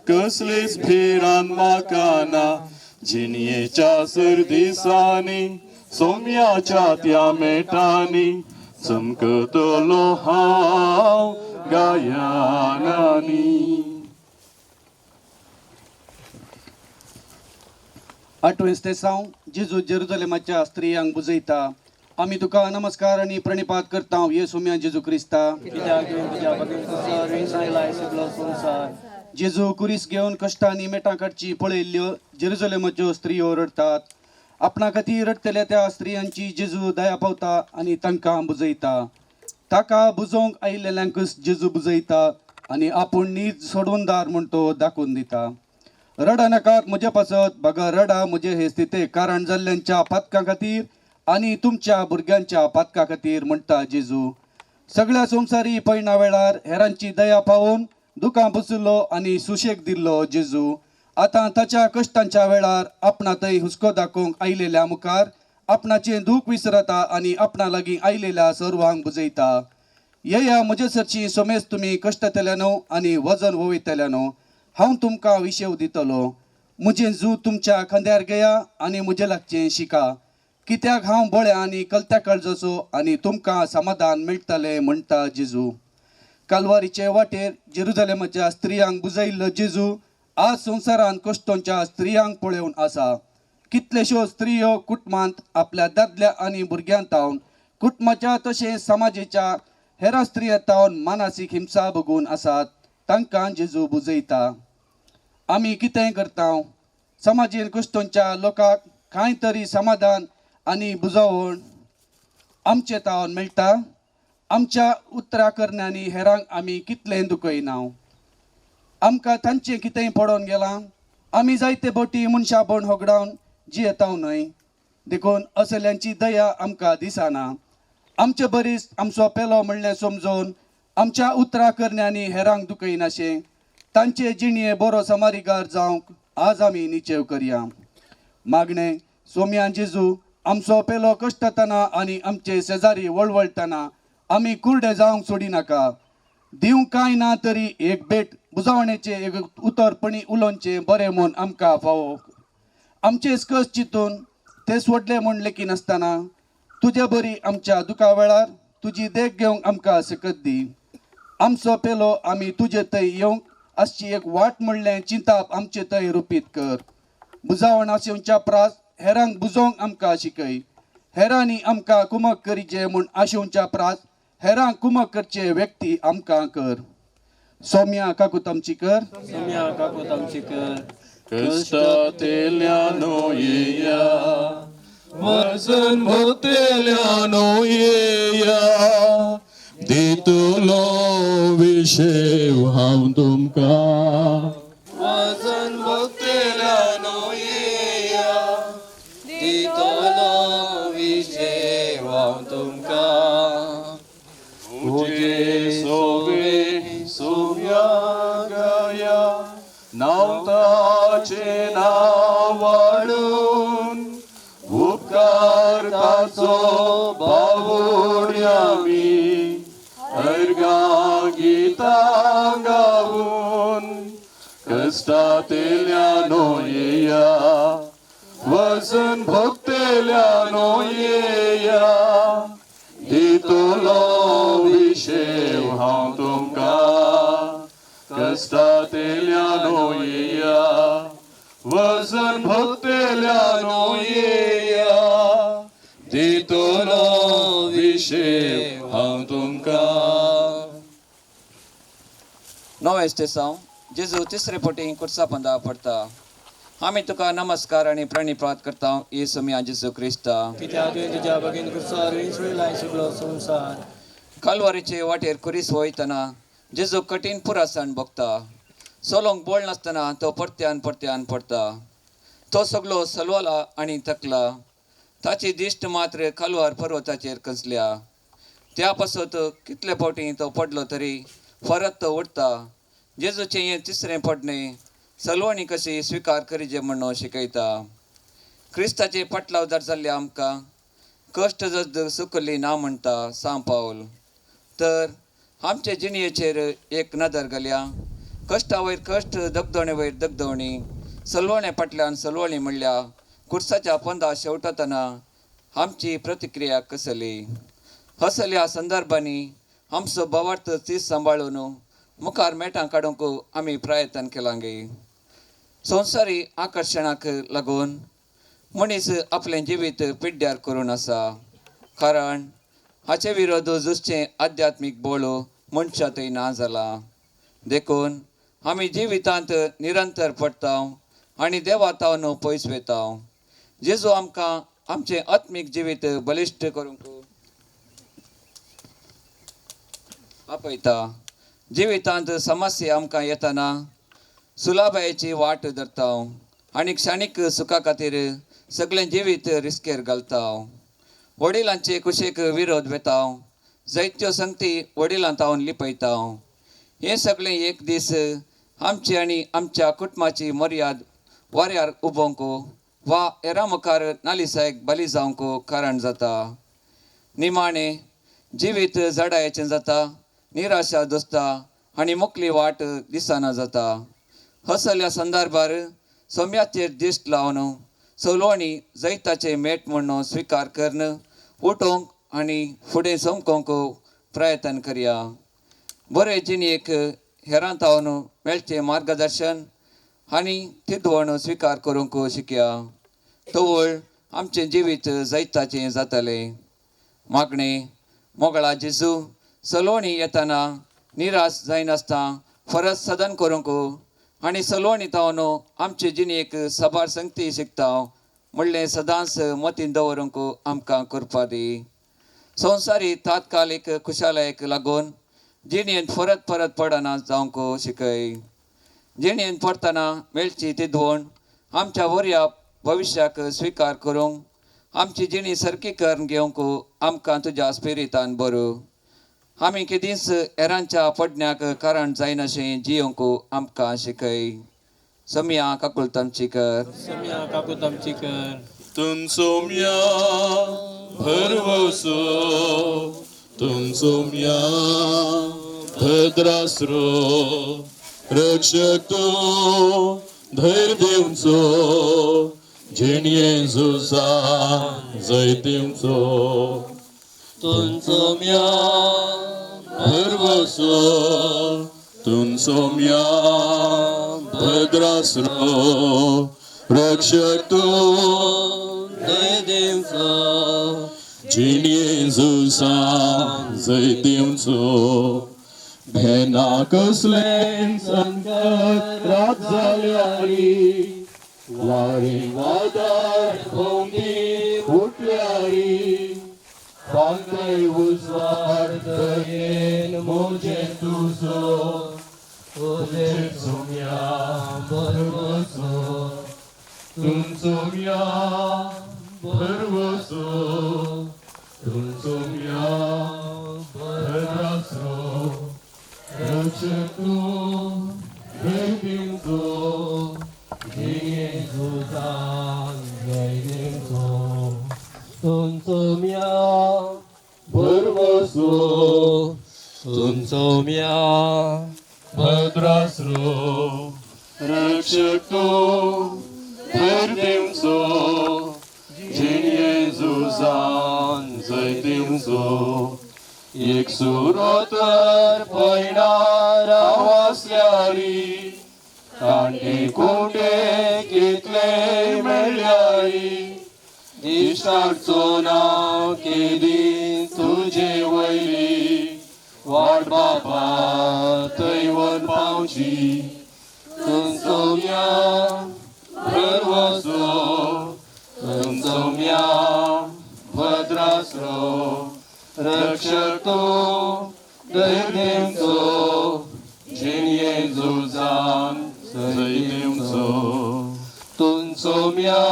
कसलीच भिरांत म्हाका ना. जिणयेच्या सर दिसांनी सोम्याच्या त्या मेटांनी चमकतलो हांव गायनांनी. आठवें तेसांव जेजू जेरुजलेमाच्या स्त्रियांक बुजयता. आमी तुका नमस्कार आनी प्रणिपात करता ये सोम्या जेजू क्रिस्ता. जेजू कुरीस घेवन कश्टांनी मेटां काडची पळयल्ल्यो जेरुजलेमाच्यो स्त्रियो रडटात. आपणा खातीर रडटल्या त्या स्त्रियांची जेजू दया पावता आनी तांकां बुजयता. ताका बुजोवंक आयिल्ल्यांकूच जेजू बुजयता आनी आपूण नीज सोडूनदार म्हूण तो दाखोवन दिता. रडा नाकात म्हजे पासत, बगर रडा म्हजे हे स्थितेक कारण जाल्ल्यांच्या पातकां खातीर आनी तुमच्या भुरग्यांच्या पातकां खातीर म्हणटा जेजू. सगळ्या संवसारी पयणा वेळार हेरांची दया पावोवन दुकां पुसलो आनी सुशेग दिल्लो जेजू आतां ताच्या कश्टांच्या वेळार आपणा थंय हुस्को दाखोवंक आयिल्ल्या मुखार आपणाचें दूख विसरता आनी आपणा लागीं आयिल्ल्या सर्वांक बुजयता. येया म्हजे सरची सोमेस तुमी कश्टतल्यानो आनी वजन वयतल्यानो, हांव तुमकां विशेव दितलो. म्हजें जू तुमच्या खांद्यार घेया आनी म्हजे लागचें शिका, कित्याक हांव बळ्या आनी कलत्या काळजाचो आनी तुमकां समाधान मेळटलें म्हणटा जेजू. कालवारीचे वाटेर जेरुजलेमाच्या स्त्रियांक बुजयल्लो जेजू आज संवसारांत कश्टोंच्या स्त्रियांक पळोवन आसा. कितलेश्यो स्त्रियो कुटुंबांत आपल्या दादल्या आनी भुरग्यां तावन कुटुंबाच्या तशेंच समाजेच्या हेर स्त्रियां तावन मानसीक हिंसा भोगून आसात. तांकां जेजू बुजयता. आमी कितें करता? समाजेन कश्टोंच्या लोकांक कांय तरी समाधान आनी बुजवण आमचे तावन मेळटा. आमच्या उतरा करण्यांनी हेरांक आमी कितलें दुखयना. आमकां तांचें कितेंय पडोवन गेलां. आमी जायते बोटी मनशापण होगडावन जियेता न्हय, देखून असल्यांची दया आमकां दिसना. आमचे बरीच आमचो पेलो म्हणलें समजून आमच्या उतरा करण्यांनी हेरांक दुखयनाशें तांचे जिणये बरो समारिगार जावंक आज आमी निचेव करया. मागणें सोम्या जेजू आमचो पेलो कश्टतना आनी आमचे शेजारी वळवळटना आमी कुर्डे जावंक सोडिनाका. दिवंक कांय ना तरी एक भेट बुजावणेचें एक उतरपणी उलोवचें बरें म्हूण आमकां फावो. आमचे कस चिंतून ते सोडले म्हूण लेखिनासतना तुजे बरी आमच्या दुखा वेळार तुजी देख घेवंक आमकां सकत दी. आमचो पेलो आमी तुजे थंय येवंक आसची एक वाट म्हणलें चिंताप आमचे थंय रुपीत कर. बुजावण आशेवच्या प्रास हेरांक बुजोवंक आमकां शिकय. हेरांनी आमकां कुमक करीचे म्हूण आशेवच्या प्रास हेरांक कुमक करचे व्यक्ती आमकां कर. सोम्या काकूत आमची कर. सोम्या काकूत आमची कर. कश्टांतल्यानो येया, वजन भोगतल्यानो येया, दितलो विशेव हांव तुमकां. वजन भोगतल्यानो येया, दितलो विशेव हांव तुमकां. तुजे सोबे सोम्या गाया, नांव ताचें नांव वाडून, उपकार ताचो बावुड्या आमी, अर्गां गितां गावून. कश्टांतल्यानो येया, वजन भोगतल्यानो येया, दितलो विशेव हांव तुमकां. कश्टांतल्यानो येया, वजन भोगतल्यानो येया, दितलो विशेव हांव तुमकां. नवें स्तेसांव जेजू तिसरे पटी कुर्सा पंदा पडटा. आमी तुका नमस्कार आनी प्रणिपात करता ये सोम्या जेजू क्रिस्ता. कित्याक तुवें तुज्या भगीन कुर्सार विसरलाय सगळो संवसार. कालवारीचे वाटेर कुरीस वयतना जेजू कठीण पुरासण भोगता. सोलोंक बोळ नासतना तो परत्यान परत्यान पडटा. तो सगलो सलवला आनी थकला. ताची दिश्ट मात्र कालवार पर्वताचेर कसल्या. त्या पासत कितले फावटी तो पडलो तरी परत तो उठता. जेजूचें हें तिसरें पडणें सलवणी कशी स्विकार करीजे म्हणून शिकयता. क्रिस्ताचे पाटलावदार जाल्ले आमकां कश्ट जज सुकली ना म्हणटा सांव पावल. तर आमचे जिणयेचेर एक नदर घालया. कश्टा वयर कश्ट, दगदोणे वयर दगदोणी, सलवणे फाटल्यान सलवणी म्हणल्या कुर्साच्या पंदा शेवटतना आमची प्रतिक्रिया कसली? असल्या संदर्भांनी आमचो भावार्थ तीच सांबाळून मुखार मेटां काडूंक आमी प्रयत्न केलां गे. संवसारी आकर्शणाक लागून मनीस आपलें जिवीत पिड्ड्यार करून आसा. कारण हाचे विरोध झुजचें आध्यात्मीक बळ मनशा थंय ना जाला. देखून आमी जिवितांत निरंतर पडटा आनी देवा तावन पयस वता. जेजू आमकां आमचें आत्मीक जिवीत बलिश्ट करूंक आपयता. जिवितांत समस्या आमकां येतना सुलाबायेची वाट धरता आनी क्षणीक सुखा खातीर सगळें जिवीत रिस्केर घालता. वडिलांचे कुशेक विरोध वेता, जायत्यो संगती वडिलां तावन लिपयता. हें सगळें एक दीस आमची आनी आमच्या कुटुंबाची मर्याद वाऱ्यार उबोवंक वा हेरां मुखार नालिसायक बली जावंक कारण जाता. निमाणें जिवीत जडायेचें जाता, निराशा दोसता आनी मुकली वाट दिसना जाता. हसल्या संदर्भार सोम्याचेर दिश्ट लावन सलवणी जैताचें मेट म्हूण स्विकार करून उठोवंक आनी फुडें चमकोवंक प्रयत्न करया. बरे जिणेक हेरां तावन मेळचें मार्गदर्शन आनी तिदवण स्विकार करूंक शिकया. तवळ आमचें जिवीत जैताचें जातलें. मागणें मोगळा जेजू, सलोणी येतना निराश जायनासतना फरज सदन करूंक आनी सलोणी तावन आमचे जिणेक साबार संगती शिकता म्हणलें सदांच मतीन दवरूंक आमकां करपा दी. संवसारी तात्कालीक खुशालायेक लागून जिणेंत परत परत पडना जावंक शिकय. जिणेंत पडटना मेळची तिदवण आमच्या वरया भविश्याक स्विकार करूंक आमची जिणी सारकी करून घेवंक आमकां तुज्या स्पिरितान बरो. आमी केदींच हेरांच्या पडण्याक कारण जायनाशें जियोंक आमकां शिकय. सोम्या काकुळट आमची कर. सोम्या काकुळट आमची कर. तुमसोम्या भरवसो, तुमसोम्या भद्रास्रो, रक्षक तूं धैर्य दिवचो, जिणये झुजा जैत दिवचो. तुमसोम्या भरवसो, तुमसोम्या भद्रास्रो, रक्षक तूं धैर्य दिवचो, जिणये झुजा जैत दिवचो. भेना कसलें संकट रात जाल्यारी, वारें वादळ भोंवती उठल्यारी, पांगय उजवाड दयेन म्हजेर तुजो, तुजेर सोम्या भरवसो, तुमसोम्या भरवसो, तुमसोम्या भद्रास्रो, रक्षक तूं धैर्य दिवचो, जिणे झुजान जैत दिवचो. तुमसोम्या भरवसो, तुमसोम्या भद्रास्रो, रक्षक तूं धैर्य दिवचो, जिणे झुजान जैत दिवचो. एक सुरो तर पयणार आवासल्यारी, कांटे कुंटे कितले मेळ्ळ्यारी, दिश्टाचो नांव केदी तुजे वयली, वाट बापा थंय वर पावची. तुमसोम्या भरवसो, तुमसोम्या भद्रास्रो, रक्षक तूं धैर्य दिवचो, जिणये झुजान जैत दिवचो. तुमसोम्या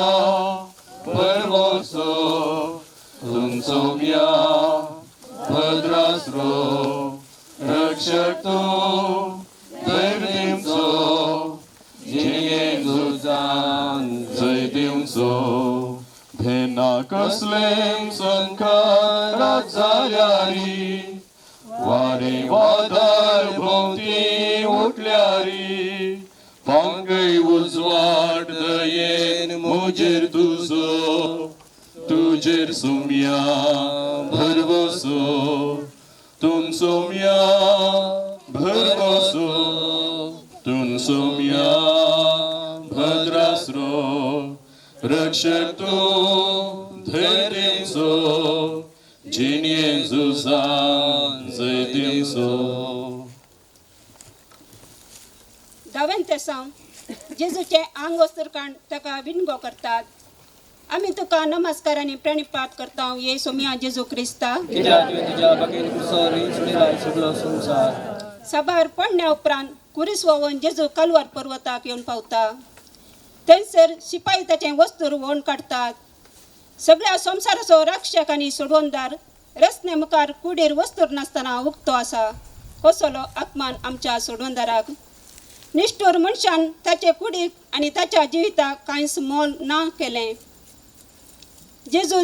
भरवसो, तुमसोम्या भद्रास्रो, रक्षक तूं धैर्य दिवचो, जिणये झुजान जैत दिवचो. भेना कसलें संकट जाल्यारी, वारें वादळ भोंवती उठल्यारी, पांगय उजवाड दयेन म्हजेर तुजो, तुजेर सोम्या भरवसो, तुमसोम्या भरवसो, तुमसोम्या भद्रास्रो, रक्षक तूं धैर्य दिवचो, जिणये झुजान जैत दिवचो. धावेन तेसांव जेजूचें आंग वस्त्र काण ताका विणगो करतात. आमी तुका नमस्कार आनी प्रणिपात करता ये सोमिया जेजू क्रिस्ता. कित्याक तुवें तुज्या बागेन कुर्सार सुणेलाय सगळो संवसार. साबार पडण्या उपरांत कुरीस व्होवन जेजू कालवार पर्वताक येवन पावता. थंयसर शिपाई ताचें वस्तूर व्होण काडटात. सगळ्या संवसाराचो रक्षक आनी सोडवणदार रस्त्या मुखार कुडीर वस्तूर नासतना उक्तो आसा. कसलो अपमान आमच्या सोडवणदाराक. निश्ठूर मनशान ताचे कुडीक आनी ताच्या जिविताक कांयच मोल ना केलें. जेजू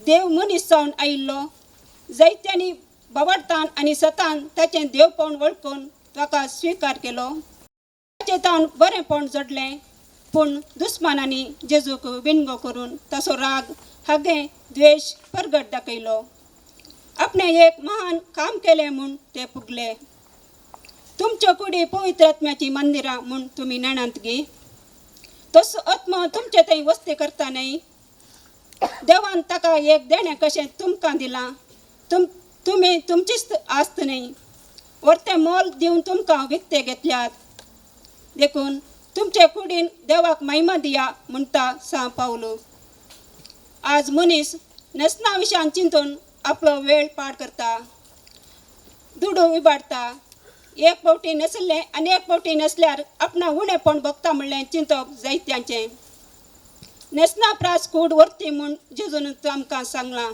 देव मनीस जावन आयिल्लो. जायत्यांनी बाबाडतान आनी सतान ताचें देवपण वळखून ताका स्विकार केलो. ताचें तावन बरेंपण जोडलें, पूण दुस्मानांनी जेजूक विणगो करून ताचो राग हागें द्वेश परगट दाखयलो. आपणें एक महान काम केलें म्हूण ते पुगले. तुमच्यो कुडी पवित्र आत्म्याचीं मंदिरां म्हूण तुमी नेणांत गी. तसो आत्मो तुमचे थंय वस्ती करता न्हय. देवान ताका एक देणें कशें तुमकां दिलां. तुमी तुमचीच आस्त न्हय, वरतें मोल दिवन तुमकां विकते घेतल्यात. देखून तुमचे कुडीन देवाक महिमा दिया म्हणटा सां पावलो. आज मनीस न्हेसना विशयान चिंतून आपलो वेळ पाड करता, दुडू इबाडटा. एक फावटी न्हेसलें आनी एक फावटी न्हेसल्यार आपणा उणेपण भोगता म्हणलें चिंतप जायत्यांचें. न्हेसना प्रास कूड व्हरती म्हूण जेजून आमकां सांगलां.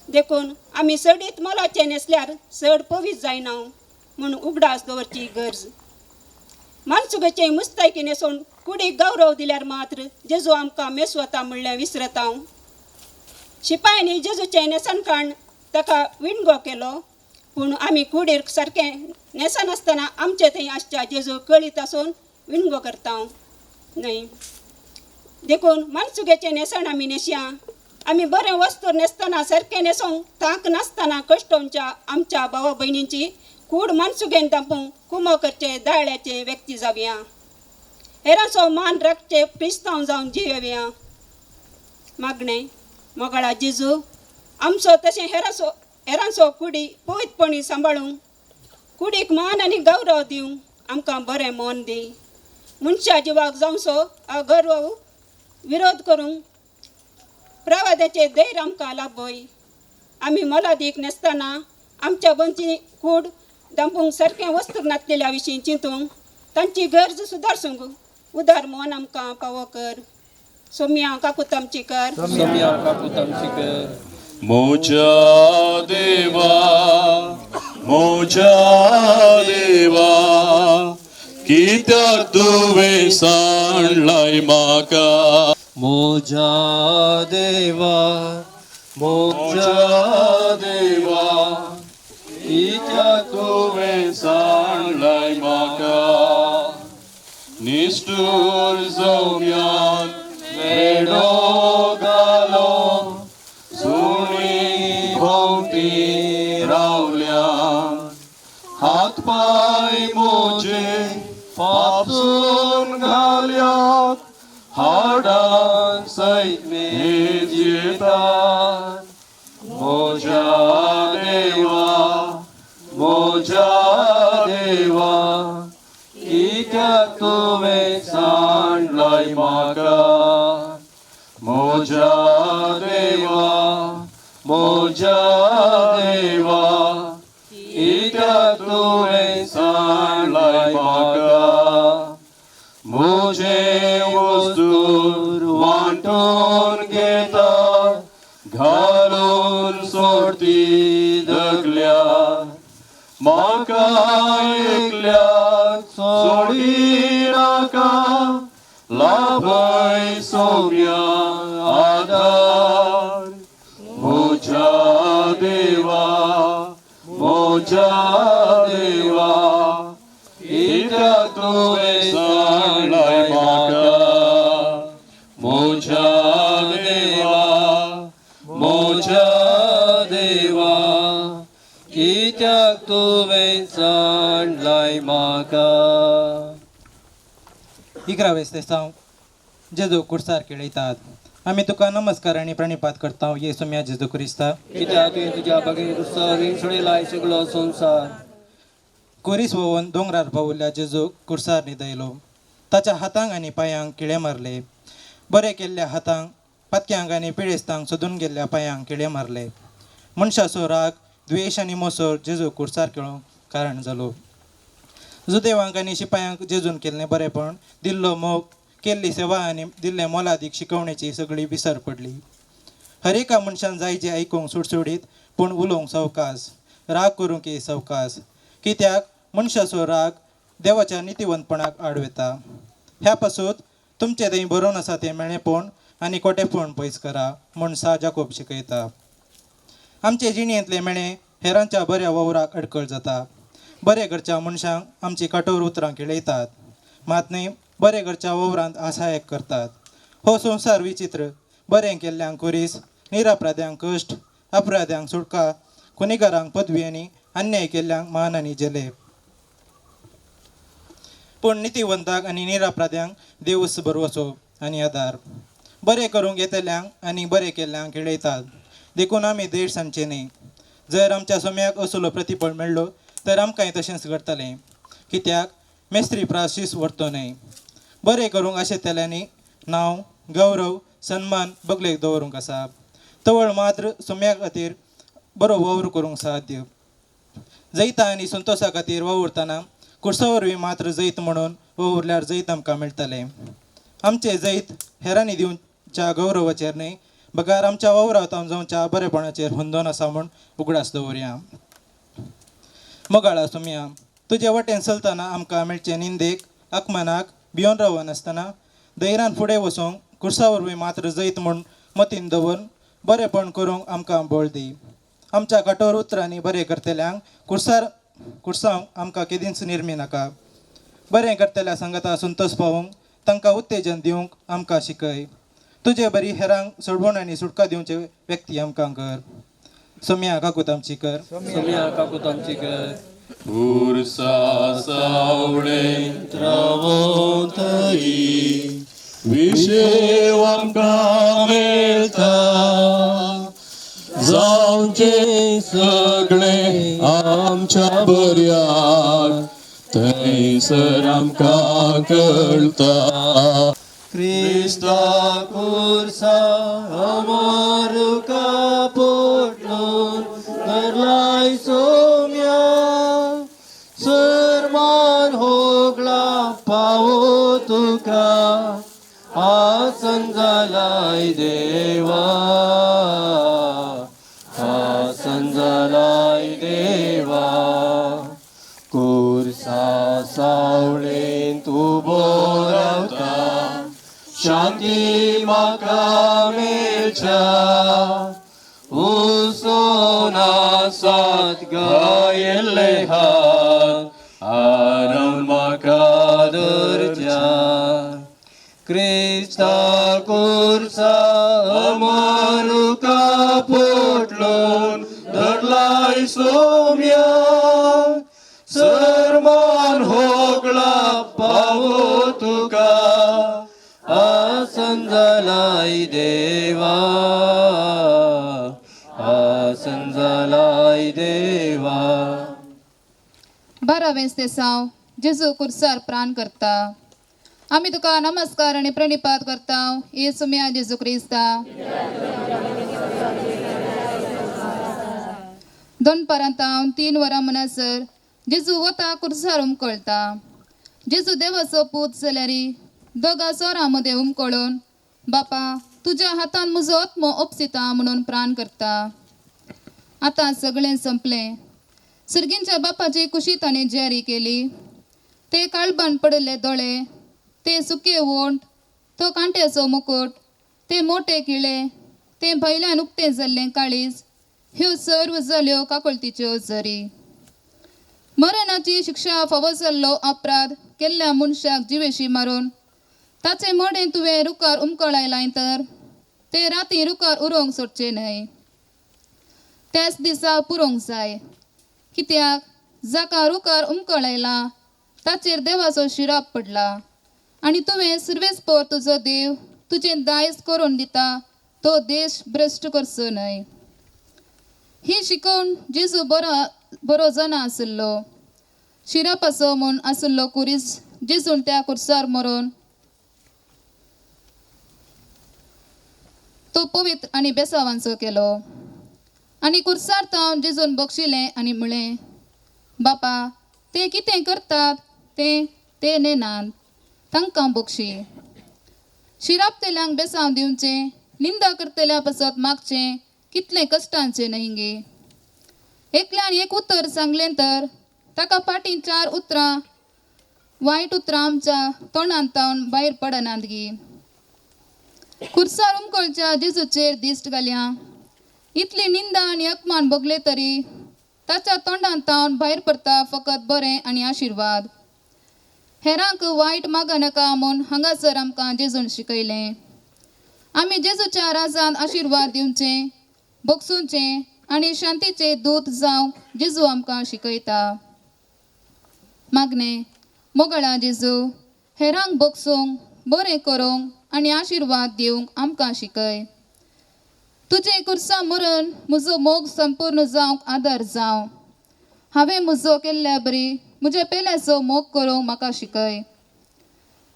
देखून आमी चडीत मोलाचें न्हेसल्यार चड पवीत जायना म्हूण उगडास दवरची गरज. मानसुगेचे मुस्तायकी न्हेसून कुडीक गौरव दिल्यार मात्र जेजू आमकां मेसवता म्हणलें विसरता. शिपायांनी जेजूचें न्हेसण काण ताका विणगो केलो, पूण आमी कुडीर सारकें न्हेसनासतना आमचे थंय आसच्या जेजू कळीत आसून विणगो करता न्हय. देखून मानसुगेचें न्हेसण आमी न्हेसया. आमी बरें वस्तू न्हेसतना सारकें न्हेसूंक तांक नासतना कश्टोवच्या आमच्या भावा भयणींची कूड मानसुगेन दांपूंक कुमो करचे दाळ्याचे व्यक्ती जावया. हेरांचो मान राखचे क्रिस्तांव जावन जियोवया. मागणें मोगाळा जेजू आमचो तशें हेरांचो कुडी पवित्रपणी सांबाळूंक कुडीक मान आनी गौरव दिवंक आमकां बरें मन दी. मनशा जिवाक जावचो अगौरव विरोध करूंक प्रवादाचें धैर्य आमकां लाभय. आमी मोलादीक न्हेसतना आमच्या बनची कूड दांपूंक सारकें वस्तू नासलेल्या विशीं चिंतूंक तांची गरज सुदारसूंक उदार मन आमकां पावो कर. सोम्या काकूत आमची कर. सोम्या काकूत आमची कर. मोजा देवा मोजा देवा कित्याक तुवें सांडलाय म्हाका. मोजा देवा मोजा देवा कित्याक तुवें सांडलाय म्हाका. निश्ठूर जम्यान वेडो घालो सुणी भोंवती रावल्या. हात पांय म्हजे फापसून घाल्यात, हाडां सयत मेजतात. म्हज्या देवा म्हज्या देवा कित्याक तुवें सांडलाय म्हाका. म्हज्या देवा म्हज्या देवा कित्याक तुवें सांडलाय म्हाका. म्हजें वस्तूर वांटून घेता, घालून सोडती दगल्या. म्हाका एकल्याक सोडिनाका, लाभय सोम्या आदार. म्हज्या देवा म्हज्या देवा कित्याक तुवें सांडलाय म्हाका. म्हज्या देवा म्हज्या देवा कित्याक तुवें सांडलाय म्हाका. 11वें तेसांव जेजू कुर्सार खेळयतात. आमी तुका नमस्कार आनी प्रणिपात करता येसू म्या जेजू क्रिस्ता, कित्याक तुवें तुज्या भगिनी कुर्सार सोडयलाय सगळो संवसार. कुरीस वोवन दोंगरार पावुल्ल्या जेजूक कुर्सार न्हिदयलो. ताच्या हातांक आनी पांयांक किळे मारले. बरें केल्ल्या हातांक, पातक्यांक आनी पिडेस्तांक सोदून गेल्ल्या पांयांक किळे मारले. मनशाचो राग, द्वेश आनी मोसोर जेजू कुर्सार खेळोंक कारण जालो. जुदेवांक आनी शिपायांक जेजून केल्लें बरेंपण, दिल्लो मोग, केल्ली सेवा आनी दिल्ले मोलादीक शिकवणेची सगळी विसर पडली. हर एका मनशान जाय जें आयकूंक सुडसुडीत, पूण उलोवंक सवकास, राग करूंक सवकास, कित्याक मनशाचो राग देवाच्या नितीवंतपणाक आड वता. ह्या पासून तुमचें थंय बरोवन आसा तें मेळेपण आनी कोटेपण पयस करा म्हूण सा जाकोब शिकयता. आमचे जिणेंतले मेळे हेरांच्या बऱ्या वावराक अडकळ जाता. बरें घरच्या मनशांक आमची कठोर उतरां खेळयतात, मात न्हय बरें घरच्या वावरांत असहायक करतात. हो संवसार विचित्र. बरें केल्ल्यांक कुरीस, निरापराध्यांक कश्ट, अपराध्यांक सुटका, गुन्हेगारांक पदवी आनी अन्याय केल्ल्यांक मान आनी जेले. पूण नितीवंताक आनी निरापराध्यांक देवूच भरवसो आनी आदार. बरें करूंक येतल्यांक आनी बरें केल्ल्यांक खेळयतात, देखून आमी देश सांगचें न्हय. जर आमच्या सोम्याक असलो प्रतिफळ मेळ्ळो तर आमकांय तशेंच घडटलें, कित्याक मेस्त्री प्राशीस व्हरतो न्हय. बरें करूंक आशेतल्यांनी नांव, गौरव, सन्मान बगलेक दवरूंक आसा. तवळ मात्र सोम्या खातीर बरो वावर करूंक साध्य. जैता आनी संतोशा खातीर वावुरतना कुर्सा वरवीं मात्र जैत म्हणून वावुरल्यार जैत आमकां मेळटलें. आमचें जैत हेरांनी दिवच्या गौरवाचेर न्हय, बगार आमच्या वावरांत जावच्या बरेपणाचेर हुंदोन आसा म्हूण उगडास दवरया. मोगाळा सोम्या, तुजे वाटेन चलतना आमकां मेळचें निंदेक, अपमानाक भियोन रावनासतना धैर्यान फुडें वचूंक कुर्सा वरवीं मात्र जैत म्हूण मतीन दवरून बरेपण करूंक आमकां बळ दी. आमच्या कठोर उतरांनी बरें करतल्यांक कुर्सार कुर्सांक आमकां केदींच निर्मी नाका. बरें करतल्या सांगाता संतोश पावोवंक तांकां उत्तेजन दिवंक आमकां शिकय. तुजे बरी हेरांक सोडवण आनी सुटका दिवचे व्यक्ती आमकां कर. सोम्या काकूत आमची कर. सोम्या काकूत आमची कर. पुरसा सावळेंत रावतई विशेव आमकां मेळटा, जावचें सगळें आमच्या बऱ्याक थंयसर आमकां कळटा. क्रिस्ता कुर्सा अमर कापोटलोन धरलाय सोम्या, सरमान होगळा पावो तुका, आसन जालाय देवा, आसन जालाय देवा. कुर्सा सावळेंत उबो रावता, शांती म्हाका मेळच्या, उसोन आसात गायल्ले हात, आराम म्हाका धरच्या. क्रिस्ता कुर्सा अमर कापोटलोन धरलाय सोम्या, सरमान होगळा पावो तुका, आसन जालाय देवा, आसन जालाय देवा. 12वें तेसांव जेजू कुर्सार प्राण करता. आमी तुका नमस्कार आनी प्रणिपात करता येसू म्या जेजू क्रिस्ता. दनपारांत 3 वरां म्हणसर जेजू वता कुर्सार उमकळटा. जेजू देवाचो पूत जाल्यार दोगा चोरां मदें उमकळून बापा तुज्या हातान म्हजो आत्मो ओपसिता म्हणून प्राण करता. आतां सगळें संपलें. सर्गींच्या बापाची कुशी ताणें जारी केली. ते काळबान पडिल्ले दोळे, ते सुके वोंट, तो कांट्याचो मुकुट, ते मोटे किळे, ते भायल्यान उक्तें जाल्लें काळीज, ह्यो सर्व जाल्यो काकुळतीच्यो जरी. मरणाची शिक्षा फावो जाल्लो अपराध केल्ल्या मनशाक जिवेशी मारून ताचें मडें तुवें रुखार उमकळायलां तर ते राती रुखार उरोवंक सोडचें न्हय, त्याच दिसा पुरोवंक जाय. कित्याक जाका रुखार उमकळायला ताचेर देवाचो शिराप पडला आनी तुवें सुर्वेस्पर तुजो देव तुजें दायज करून दिता तो देश भ्रश्ट करचो न्हय. ही शिकोवन जेजू बरो बरो जाणा आशिल्लो. शिरापाचो म्हूण आशिल्लो कुरीस जेजून त्या कुर्सार मरोन तो पवित्र आनी बेसावांचो केलो. आनी कुर्सार तावन जेजून बक्षिलें आनी म्हळें, बापा ते कितें करतात तें ते नेनात, तांकां बक्षी. शिरापतेल्यांक बेसांव दिवचें, निंदा करतल्या पासत मागचें कितलें कश्टांचें न्हय गे. एकल्यान एक उतर सांगलें तर ताका फाटीं चार उतरां वायट उतरां आमच्या तोंडांत तावन भायर पडनात गी. कुर्सार उमकळच्या जेजूचेर दिश्ट घाल्या. इतली निंदा आनी अपमान भोगले तरी ताच्या तोंडांत तावन भायर पडटा फकत बरें आनी आशिर्वाद. हेरांक वायट मागनाका म्हूण हांगासर आमकां जेजून शिकयलें. आमी जेजूच्या राजान आशिर्वाद दिवचें, बगसुचें आनी शांतीचे दूत जावंक जेजू आमकां शिकयता. मागणें. मोगळा जेजू, हेरांक बगसूंक, बरें करूंक आनी आशिर्वाद दिवंक आमकां शिकय. तुजें कुर्सा मरण म्हजो मोग संपूर्ण जावंक आदार जावं. हांवें म्हजो केल्ल्या बरी म्हज्या पेल्याचो मोग करूंक म्हाका शिकय.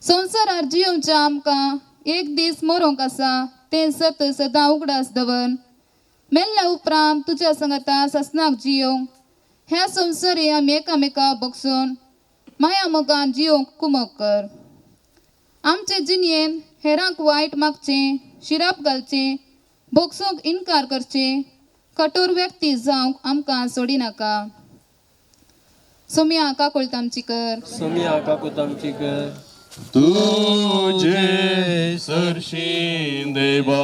संवसारार जियोवच्या आमकां एक दीस मरोंक आसा तें सत सदां उगडास दवर. मेल्ल्या उपरांत तुज्या सांगाता सासनाक जियोवंक ह्या संवसारी आमी एकामेका बगसून माया मोगान जियोवंक कुमक कर. आमचे जिणेन हेरांक वायट मागचें, शिराप घालचें, बगसूंक इनकार करचें, कठोर व्यक्ती जावंक आमकां सोडिनाका. सोम्या काकुळट आमची कर. सोम्या काकुळट आमची कर. तुझे सरशी देवा,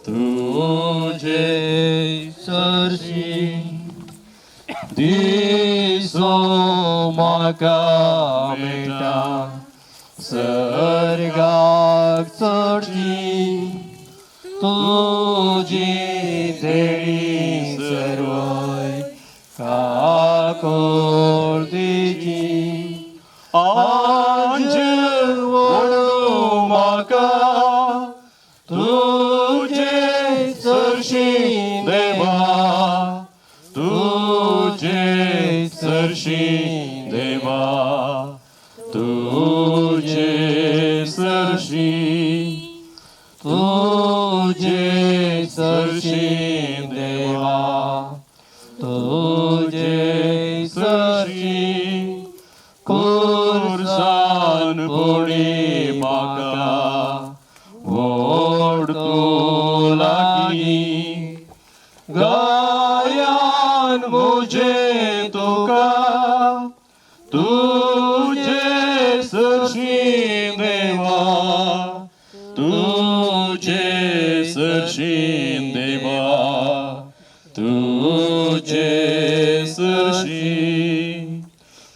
तुझे सरशी दिसो म्हाका मेळटा सर्गाक चडची तुजी देणी सर्वय काकुळटीची. आंजल व्हडू म्हाका तुझे सरशी देवा, तुझे सरशी देवा, तुझे सरशी, तुझे सरशी देवा, तुझे सरशी कुर्सान पुणी म्हाका व्हड तूं लागीं. गायान म्हजें तुका तुझे सरशी देवा, तुझे सरशी देवा, तुझे सरशी.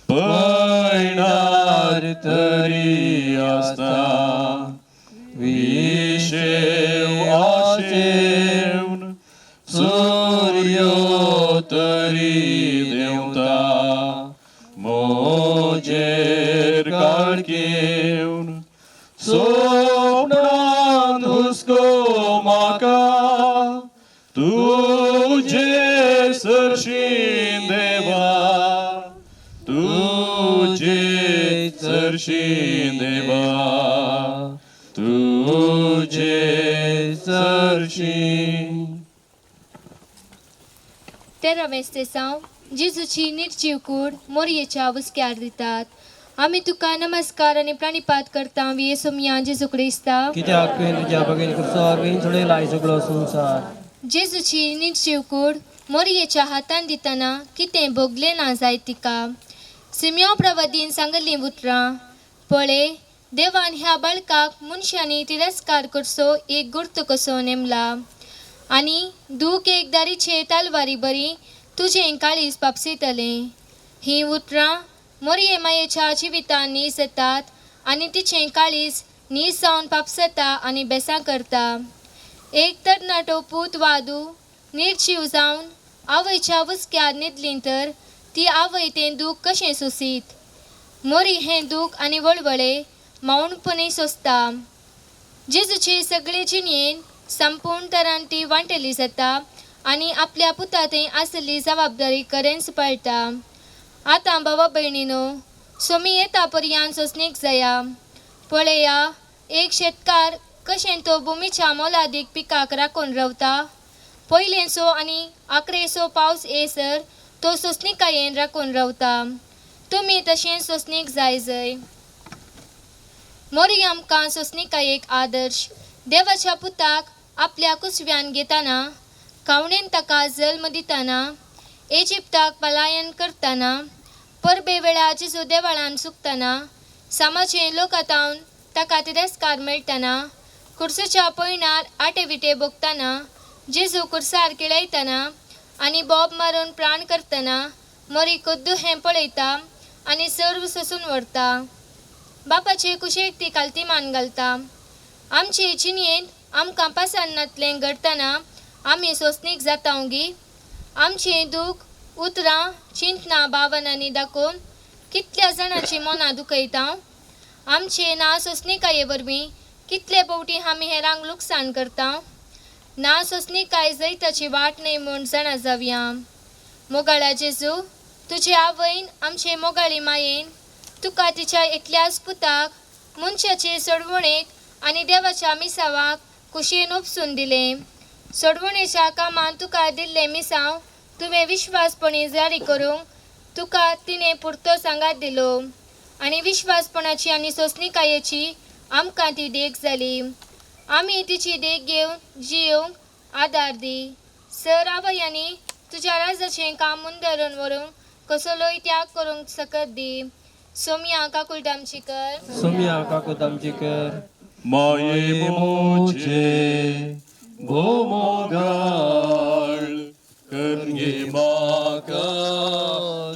पयणार तरी आसता विशेव आशेवन सूर्यो तरी देंवता म्हजेर काळखेवन. सोपणान हुस्को म्हाका तुझे सरशी देवा, तुझे सरशी देवा, तुझे सरशी. 13वें स्तेसांव. जेजूची निर्जीव कूड मोरयेच्या हुस्क्यार दितात. आमी तुका नमस्कार आनी प्रणिपात करता येसुमिया जेजू क्रिस्ता, कित्याक तुवें तुज्या भगीन कुर्सार वीण सोडयला सगळो संवसार. जेजूची निर्जीव कूड मोरयेच्या हातान दितना कितें भोगलें ना जायत तिका. सिमियो प्रवादीन सांगल्लीं उतरां, पळय देवान ह्या बाळकाक मनशांनी तिरस्कार करचो एक गुर्त कसो नेमला आनी दूख एक दारीचे तालवारी बरी तुजें काळीज पापसितलें. हीं उतरां मोरये मायेच्या जिवितान नीस येतात आनी तिचें काळीज नीस जावन पापसता आनी बेसां करता. एक तरणाटो पूत वादू निर्जीव जावन आवयच्या हुस्क्यार न्हिदली तर ती आवय तें दूख कशें सोसीत. मोरी हें दूख आनी वळवळे मावणपणी सोंसता. जेजूचे सगळे जिणयेन संपूर्ण तरान ती वांटेली जाता आनी आपल्या पुता थंय आसली जबाबदारी करेंच पाळटा. आतां भावा भयणीनो, सोमी येता पर्यान सोंसणीक जाया. पळया, एक शेतकार कशें तो भुमीच्या मोलादीक पिकाक राखून रावता. पयलेंचो आनी आकरेचो पावस येसर तो सोंसणिकायेन राखून रावता. तुमी तशें सोंसणीक जाय जय. मोरी आमकां सोंसणिकायेक आदर्श. देवाच्या पुताक आपल्या कुसव्यान घेतना, कावणेन ताका जल्म दितना, इजिप्ताक पलायन करतना, परबे वेळा जेजू देवाळान सुकतना, समाजे लोकांतावन ताका तिरस्कार मेळटना, कुर्सूच्या पयणार आटे विटे भोगतना, जेजू कुर्सार किळयतना आनी बोब मारून प्राण करतना मोरी कुद्दू हें पळयता आनी सर्व सोसून व्हरता. बापाचे कुशेक ती कालती मान घालता. आमचे जिणयेंत आमकां पासान्नातलें घडटना आमी सोंसणीक जाता गी? आमचें दूख, उतरां, चिंतनां, भावनांनी दाखोवन कितल्या जाणांची मनां दुखयता. आमचे ना सोंसणिकाये वरवीं कितले फावटी आमी हेरांक लुकसाण करता. ना सोंसणिकाय जैताची वाट न्हय म्हूण जाणा जावया. मोगाळा जेजू, तुजे आवयन आमचे मोगाळी मायेन तुका तिच्या एकल्याच पुताक मनशाचे सोडवणेक आनी देवाच्या मिसावाक कुशेन उपसून दिलें. सोडवणेच्या कामांत तुका दिल्लें मिसांव तुवें विश्वासपणी जारी करूंक तुका तिणें पुरतो सांगात दिलो आनी विश्वासपणाची आनी सोंसणिकायेची आमकां ती देख जाली. आमी तिची देख घेवन जियोवंक आदार दी. सर आवयांनी तुज्या राजाचें काम मुंदरून व्हरूंक कसलोय त्याग करूंक सकत दी. सोम्या काकुळटामची कर. सोम्या काकुळटामची कर. माये मोजे भोमोगाळ करगे माका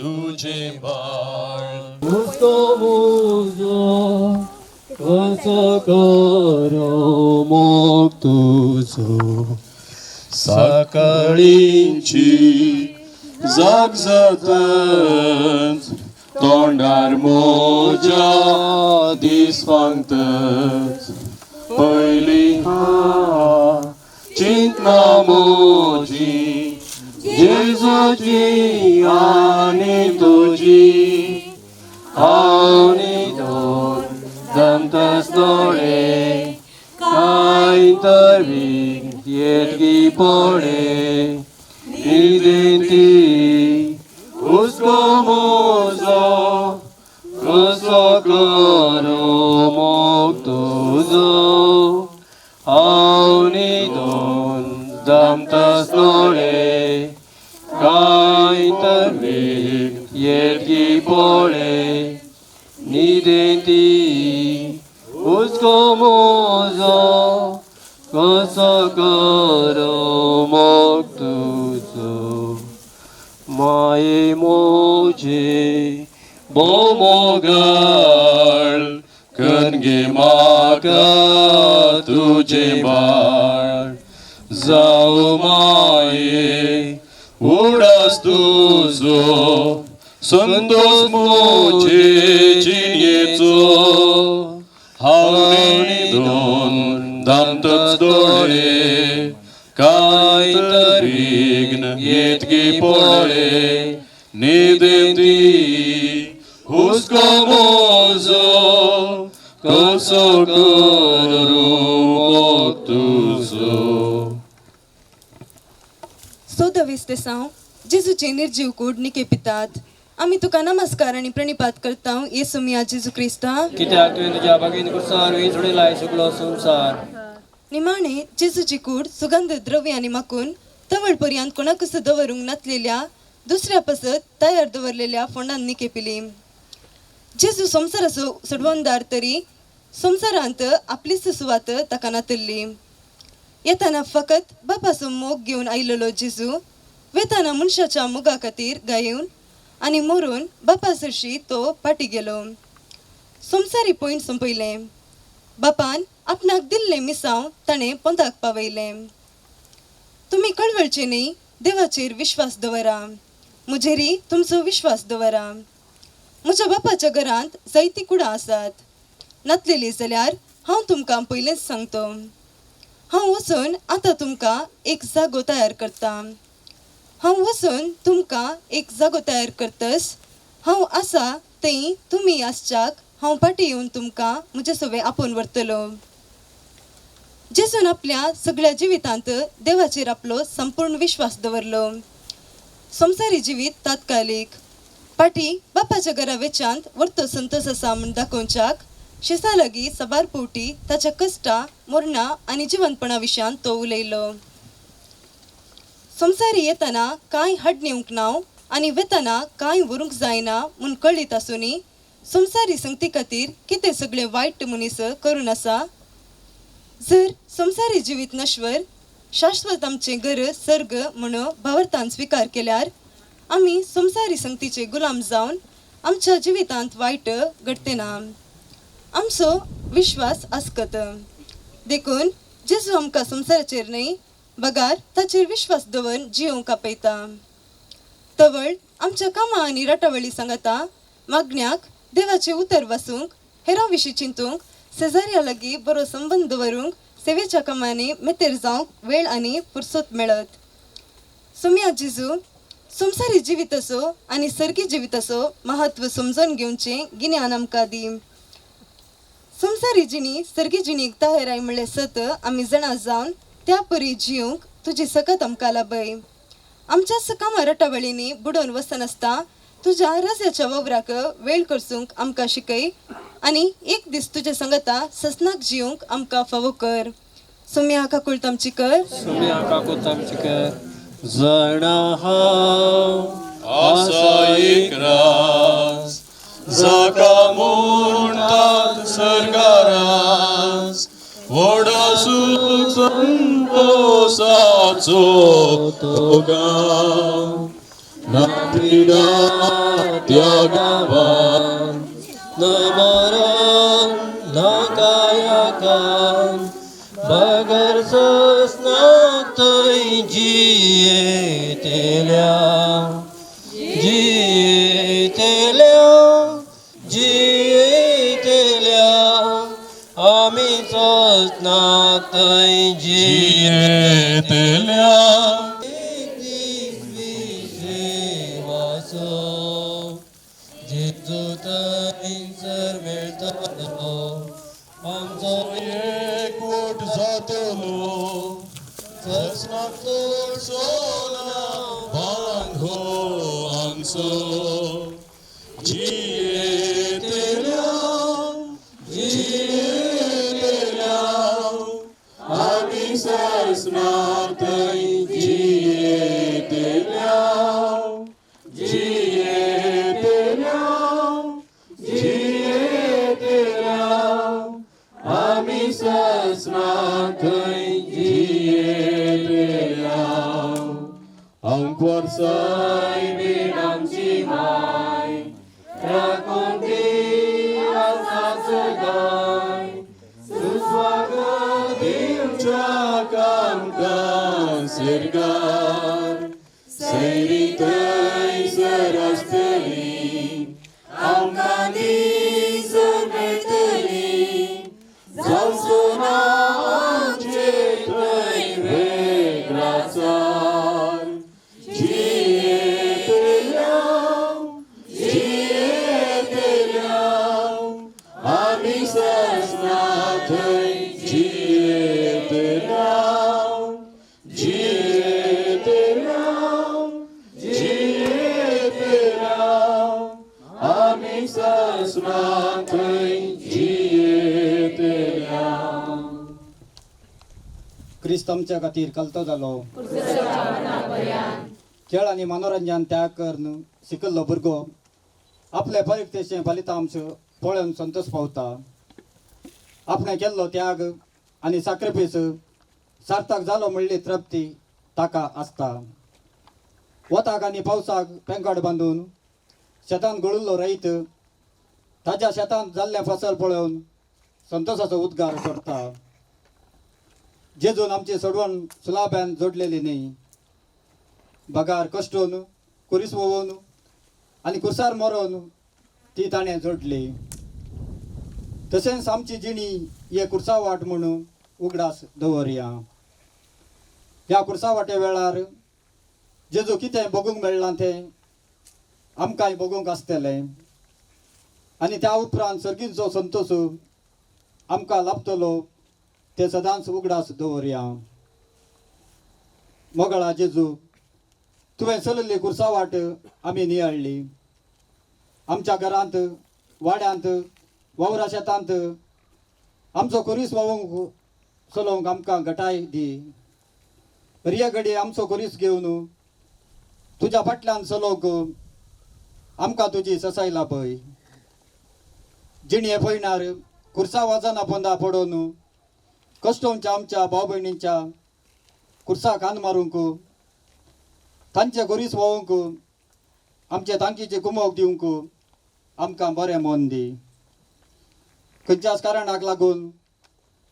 तुझे बाळ. हुस्को मुजो कसो करो मोग तुजो. सकाळींची जाग जातच तोंडार मोजा दीस फांगतच. पयली चिंतना मोजी जेजूची आनी तुजी. हांव न्हिदून दमतस दोळे कांय तर वीक येतगी पडे. न्हिदेंती हुस्को म्हजो कसो करो मोग तुजो. हांव न्हिदून दमतस दोळे कांय तर वीक येतगी पडे. न्हिदेंती हुस्को म्हजो कसो करो मोग तुजो. माये मोजे भोमोगाळ करगे माका तुझे बाळ. जाऊ माये उडास तुजो संतोष मोजे जिणयेचो. हांव न्हिदून दामतच दोळे कांय तर विघ्न येतगी पडे. न्हिदेंती हुस्को म्हजो कसो करूं मोग तुजो. 24 तेसांव जेजूचे निर्जीव कूड निके पितात. आमी तुका नमस्कार आनी प्रणिपात करता येसू मिया जेजू क्रिस्ता. कित्याक तुवें तुज्या भगिनी कुर्सार वीज उडयलाय सगळो संवसार. निमाणे जेजूची कूड सुगंध द्रव्यांनी माकून तवळ पर्यंत कोणाकूच दवरूंक नातलेल्या दुसऱ्या पासत तयार दवरलेल्या फोंडान निके पिली. जेजू संवसाराचो सोडवणदार तरी संवसारांत आपलीच सुवात ताका नातल्ली. येताना फकत बापाचो मोग घेवन आयिल्लो जेजू वेताना मनशाच्या मोगा खातीर गायोवन आनी मरून बापा सरशी तो फाटी गेलो. संवसारी पॉयंट सोंपयलें. बापान आपणाक दिल्लें मिसांव ताणें पोंदाक पावयलें. तुमी कळवळचे न्ही, देवाचेर विश्वास दवरा, म्हजेरी तुमचो विश्वास दवरा. म्हज्या बापाच्या घरांत जायतीं कुडां आसात, नातलेली जाल्यार हांव तुमकां पयलेंच सांगतो. हांव वचून आतां तुमकां एक जागो तयार करता. हांव वचून तुमकां एक जागो तयार करतस हांव आसा थंय तुमी आसच्याक हांव फाटीं येवन तुमकां म्हजे सवे आपोवन व्हरतलो. जेजून आपल्या सगळ्या जिवितांत देवाचेर आपलो संपूर्ण विश्वास दवरलो. संवसारी जिवीत तात्कालीक फाटीं बापाच्या घरा वेच्यांत व्हरतो संतोश आसा म्हूण दाखोवच्याक शेसा लागीं साबार पवटी ताच्या कश्टां मरणां आनी जिवंतपणा विशयांत तो उलयलो. संवसारी येतना कांय हाड नेवंक ना आनी वेतना कांय व्हरूंक जायना म्हूण कळीत आसूनी संवसारी संगती खातीर कितें सगळें वायट मनीस करून आसा. जर संवसारी जिवीत नश्वर शाश्वत आमचें घर सर्ग म्हूण भावार्थान स्विकार केल्यार आमी संवसारी संगतीचे गुलाम जावन आमच्या जिवितांत वायट घडते ना. आमचो विश्वास आसकत. देखून जेजू आमकां संवसाराचेर न्हय बगार ताचेर विश्वास दवरून जियोवंक आपयता. तवळ आमच्या कामां आनी राटावळी सांगता मागण्याक देवाचें उतर वाचूंक, हेरां विशीं चिंतूंक, शेजाऱ्या लागीं बरो संबंद दवरूंक, सेवेच्या कामांनी मेतेर जावंक वेळ आनी फुरसत मेळत. सोम्या जेजू संवसारी जिविताचो आनी सर्गी जिविताचो महत्व समजून घेवचें गिन्यान आमकां दी. संवसारी जिणी सर्गी जिणेक तयाराय म्हणलें सत आमी जाणा जावन त्या परी जिवंक तुजी सकत आमकां लाभय. आमच्याच कामां रटावळींनी बुडोवन वचनासता तुज्या रजाच्या वावराक वेळ करसूंक आमकां शिकय आनी एक दीस तुज्या सांगता ससनाक जिवंक आमकां फावो कर. सोम्या काकुळट आमची कर. सोम्या काकुळट आमची कर. जाणा हांव आसा एक रास जाका म्हणटात सर्गारास व्हड सूख संतोसाचो तो गांव ना पिडा त्या गांवान न मरण ना कायाकान बगर ससनाक थंय जियेतल्या जियेतल्या जियेतल्या आमी ससनाक थंय जियेतल्या. जेजू थंयसर मेळटलो आमचो एकवट जातलो ससनाक चडसो ना बांगो आमचो. जियेतल्या जियेतल्या आमी ससनाक थंय जियेतल्या जियेतल्या जियेतल्या आमी ससनाक थंय जियेतल्या. आंकवारसाय बीन आमची माय राखून दी आसा सदांय सुस्वागत दिवच्याक आमकां सर्गार सैरी थंयसर आसतली आमकां दीसर मेळटली जावचो ना आमचे थंय वेगळाचार. जियेतल्या जियेतल्या आमी ससनाक थंय जियेतल्या जियेतल्या जियेतल्या आमी ससनाक थंय जियेतल्या. क्रिस्त आमच्या खातीर कलतो जालो. खेळ आनी मनोरंजन त्याग करून शिकिल्लो भुरगो आपले परिक्षेचें फलितांश पळोवन संतोश पावता. आपणें केल्लो त्याग आनी साक्रिफीस सार्थक जालो म्हणली तृप्ती ताका आसता. वताक आनी पावसाक पेंकट बांदून शेतांत गळिल्लो रयत ताज्या शेतांत जाल्लें फसल पळोवन संतोशाचो उद्गार सोडटा. जेजून आमची सोडवण सुलाब्यान जोडलेली न्ही, बगार कश्टून कुरीस वोवन आनी कुसार मरोन ती ताणें जोडली. तशेंच आमची जिणी हे कुर्सा वाट म्हणून उगडास दवरया. ह्या कुर्सा वाटे वेळार जेजू कितें भोगूंक मेळ्ळां तें आमकांय भोगूंक आसतलें आनी त्या उपरांत सर्गींचो संतोश आमकां लाभतलो ते सदांच उगडास दवरया. मोगळा जेजू, तुवें चलयल्ली कुर्सा वाट आमी नियाळ्ळी. आमच्या घरांत, वाड्यांत, वावरा शेतांत आमचो खुरीस वावूंक चलोवंक आमकां घटाय दी. हरये घडये आमचो खुरीस घेवन तुज्या फाटल्यान चलोवंक आमकां तुजी ससाय लाभय. जिणये पयणार कुर्सा वाजना पोंदा पडोवन कश्टोंच्या आमच्या भाव भयणींच्या कुर्सा कान मारूंक, तांचे खुरीस व्होवंक, आमचे तांकीचे कुमोक दिवंक आमकां बरें मन दी. खंयच्याच कारणाक लागून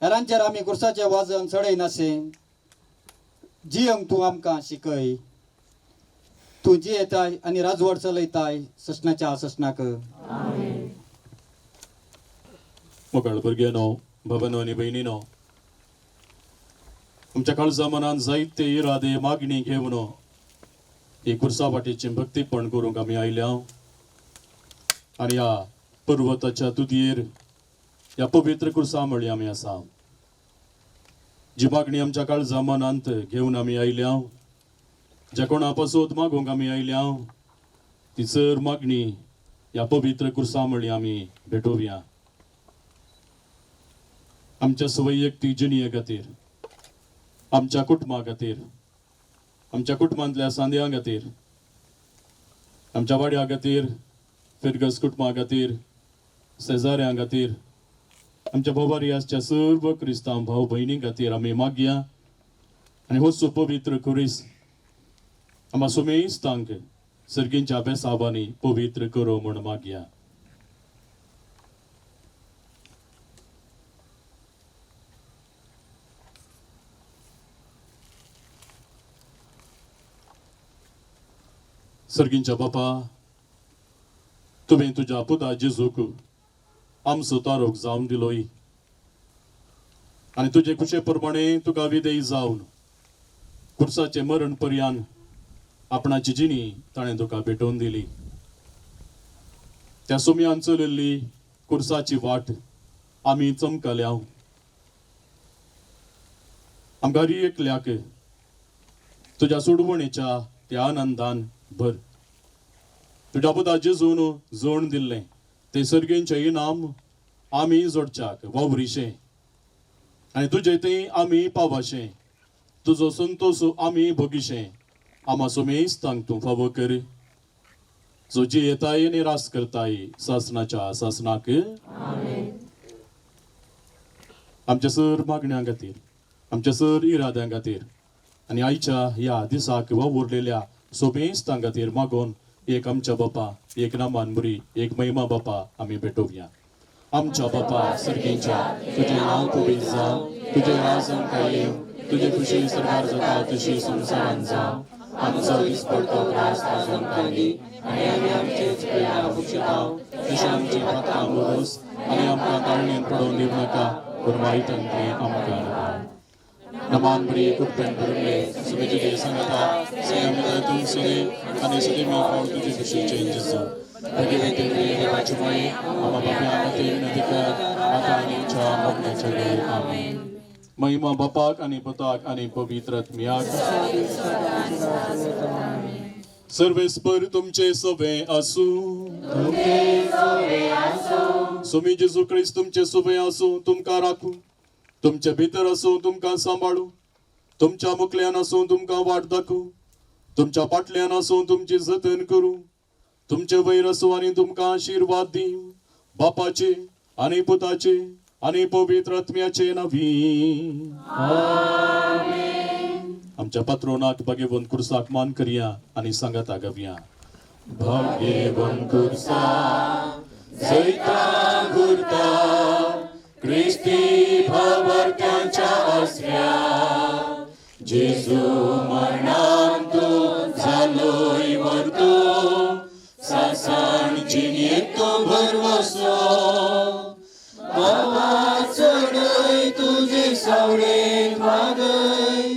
हेरांचेर आमी कुर्साचें वाजन चडयनाशें जियेवंक तूं आमकां शिकय. तूं जियेताय आनी राजवट चलयताय ससनाच्या ससनाक. मोगाळ भुरग्यांनो, भावानो आनी भयणीनो, आमच्या काळजा मनान जायते इरादे मागणी घेवन ही कुर्सा वाटेची भक्तीपण करूंक आमी आयल्या आनी ह्या पर्वताच्या तुदयेर ह्या पवित्र कुर्सा मळी आमी आसा. जी मागणी आमच्या काळजा मनांत घेवन आमी आयल्या, ज्या कोणा पासत मागूंक आमी आयल्या, ती चड मागणी ह्या पवित्र कुर्सा मळी आमी भेटोवया. आमच्या स्वैयक्तीक जिणये खातीर, आमच्या कुटुंबा खातीर, आमच्या कुटुंबांतल्या सांद्यां खातीर, आमच्या वाड्या खातीर, फिरगस कुटुंबा खातीर, शेजाऱ्यां खातीर, आमच्या भोवारी आसच्या सर्व क्रिस्तांव भाव भयणी खातीर आमी मागया आनी हो पवित्र खुरीस आमकां सुमेस्तांक सर्गींच्या बेसाबांनी पवित्र करो म्हूण मागया. सर्गींच्या बापा, तुवें तुज्या पुता जेजूक आमचो तारोक जावन दिलोय आनी तुजे खुशे प्रमाणे तुका विधेय जावन कुर्साचें मरण पर्यान आपणाची जिणी ताणें तुका भेटोवन दिली. त्या सुमयान चलयल्ली कुर्साची वाट आमी चमकल्या. आमकां एकल्याक तुज्या सोडवणेच्या त्या आनंदान भर. तुज्या पुता जेजून जोड दिल्लें ते सर्गेंचें इनाम आमी जोडच्याक वावरीशें आनी तुजे थंय आमी पावाशें, तुजो संतोश आमी भोगिशें. आमा सुमेस्तांक तूं फावो कर, जो जियेताय आनी रास करताय सासनाच्या सासनाक. आमच्या सर मागण्यां खातीर, आमच्या सर इराद्यां खातीर आनी आयच्या ह्या दिसाक वावुरलेल्या सोबेस्तां खातीर मागोवन एक आमच्या बापा, एक नामान बरी, एक महिमा बापा आमी भेटोवया. आमच्या बापा सर्गींच्या, तुजें नांव पवित्र जावं, तुजें राज आमकां येवं, तुजे खुशी सरकार जाता तशी संवसारान जावं. आमचो दिसपडतो त्रास आज आमकां दी आनी आमी आमचे चुकल्या बक्षिताव तशें आमची पात्रां बरोस आनी आमकां ताळणेन पडोवन दिवं नाका, पूण वायटांतलें आमकां न्हय. नमान बरी कृपेन भरिल्ले, सुमी तुजे सांगता, संयम तूं सदे आनी सदे मी पावल तुजे खुशीचें जेजू. भगवती देवाची माये, आमा बाप्या खातीर विनंती कर, आतां आनी आमच्या मरणाच्या वेळार. आमेन. महिमा बापाक आनी पुताक आनी पवित्र आत्म्याक. सर्वेस्पर तुमचे सवे आसूं. सुमी जेजू क्रिस्त तुमचे सवे आसूं, तुमकां राखूं, तुमचे भितर आसूं, तुमकां सांबाळूं, तुमच्या मुखल्यान आसूं, तुमकां वाट दाखोवं, तुमच्या फाटल्यान आसूं, तुमची जतन करूं, तुमचे वयर आसूं आनी तुमकां आशिर्वाद दिवं. बापाचे आनी पुताचे आनी पवित्र आत्म्याचे नांवी. आमच्या पात्रोनाक भाग्यवंत कुर्साक मान करया आनी सांगाता गावया. भाग्यवंत कुर्सा जैता गुरता, क्रिस्ती भावार्थ्यांच्या आसऱ्या, जेजू मरणान तूं जालोय वर्तो, सासण जिणेंत तो भरवसो. भावा चडय तुजे सावळेंत वागय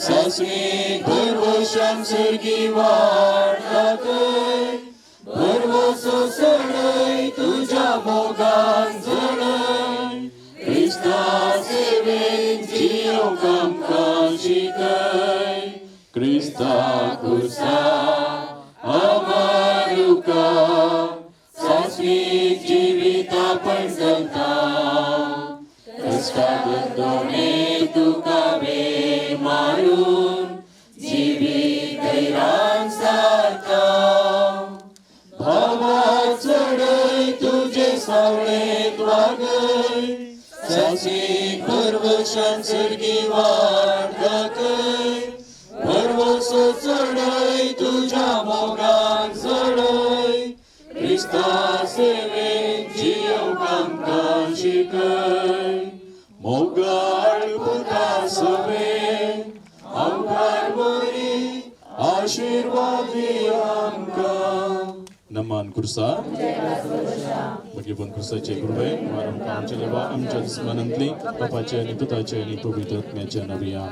सासणीक भरवशान सर्गी वाट दाखय भरवसो चडय तुज्या मोगान जळय क्रिस्ता सेवेन जियोंक आमकां शिकय क्रिस्ता खुर्सा अमारुका सासणीक जिविता पण चलता कश्टा दोणे तुका वेर मारून जिवीत धैरान सारता भावा चडय तुजे सावळेंत वागय सासणीक भरवशान सर्गी वाट दाखय भरवसो चडय तुज्या मोगान चडय क्रिस्ता सेवेन जियोंक आमकां शिकय मोगाळ पुता सवे आमकार बरी आशिर्वादी आमकां नमान कुर्सा भगीवन कुर्साचे गुरुवे आमच्या देवा आमच्या दुस्मानांतली बापाचे आनी पुताचे आनी पवित्र आत्म्याच्या नव्या.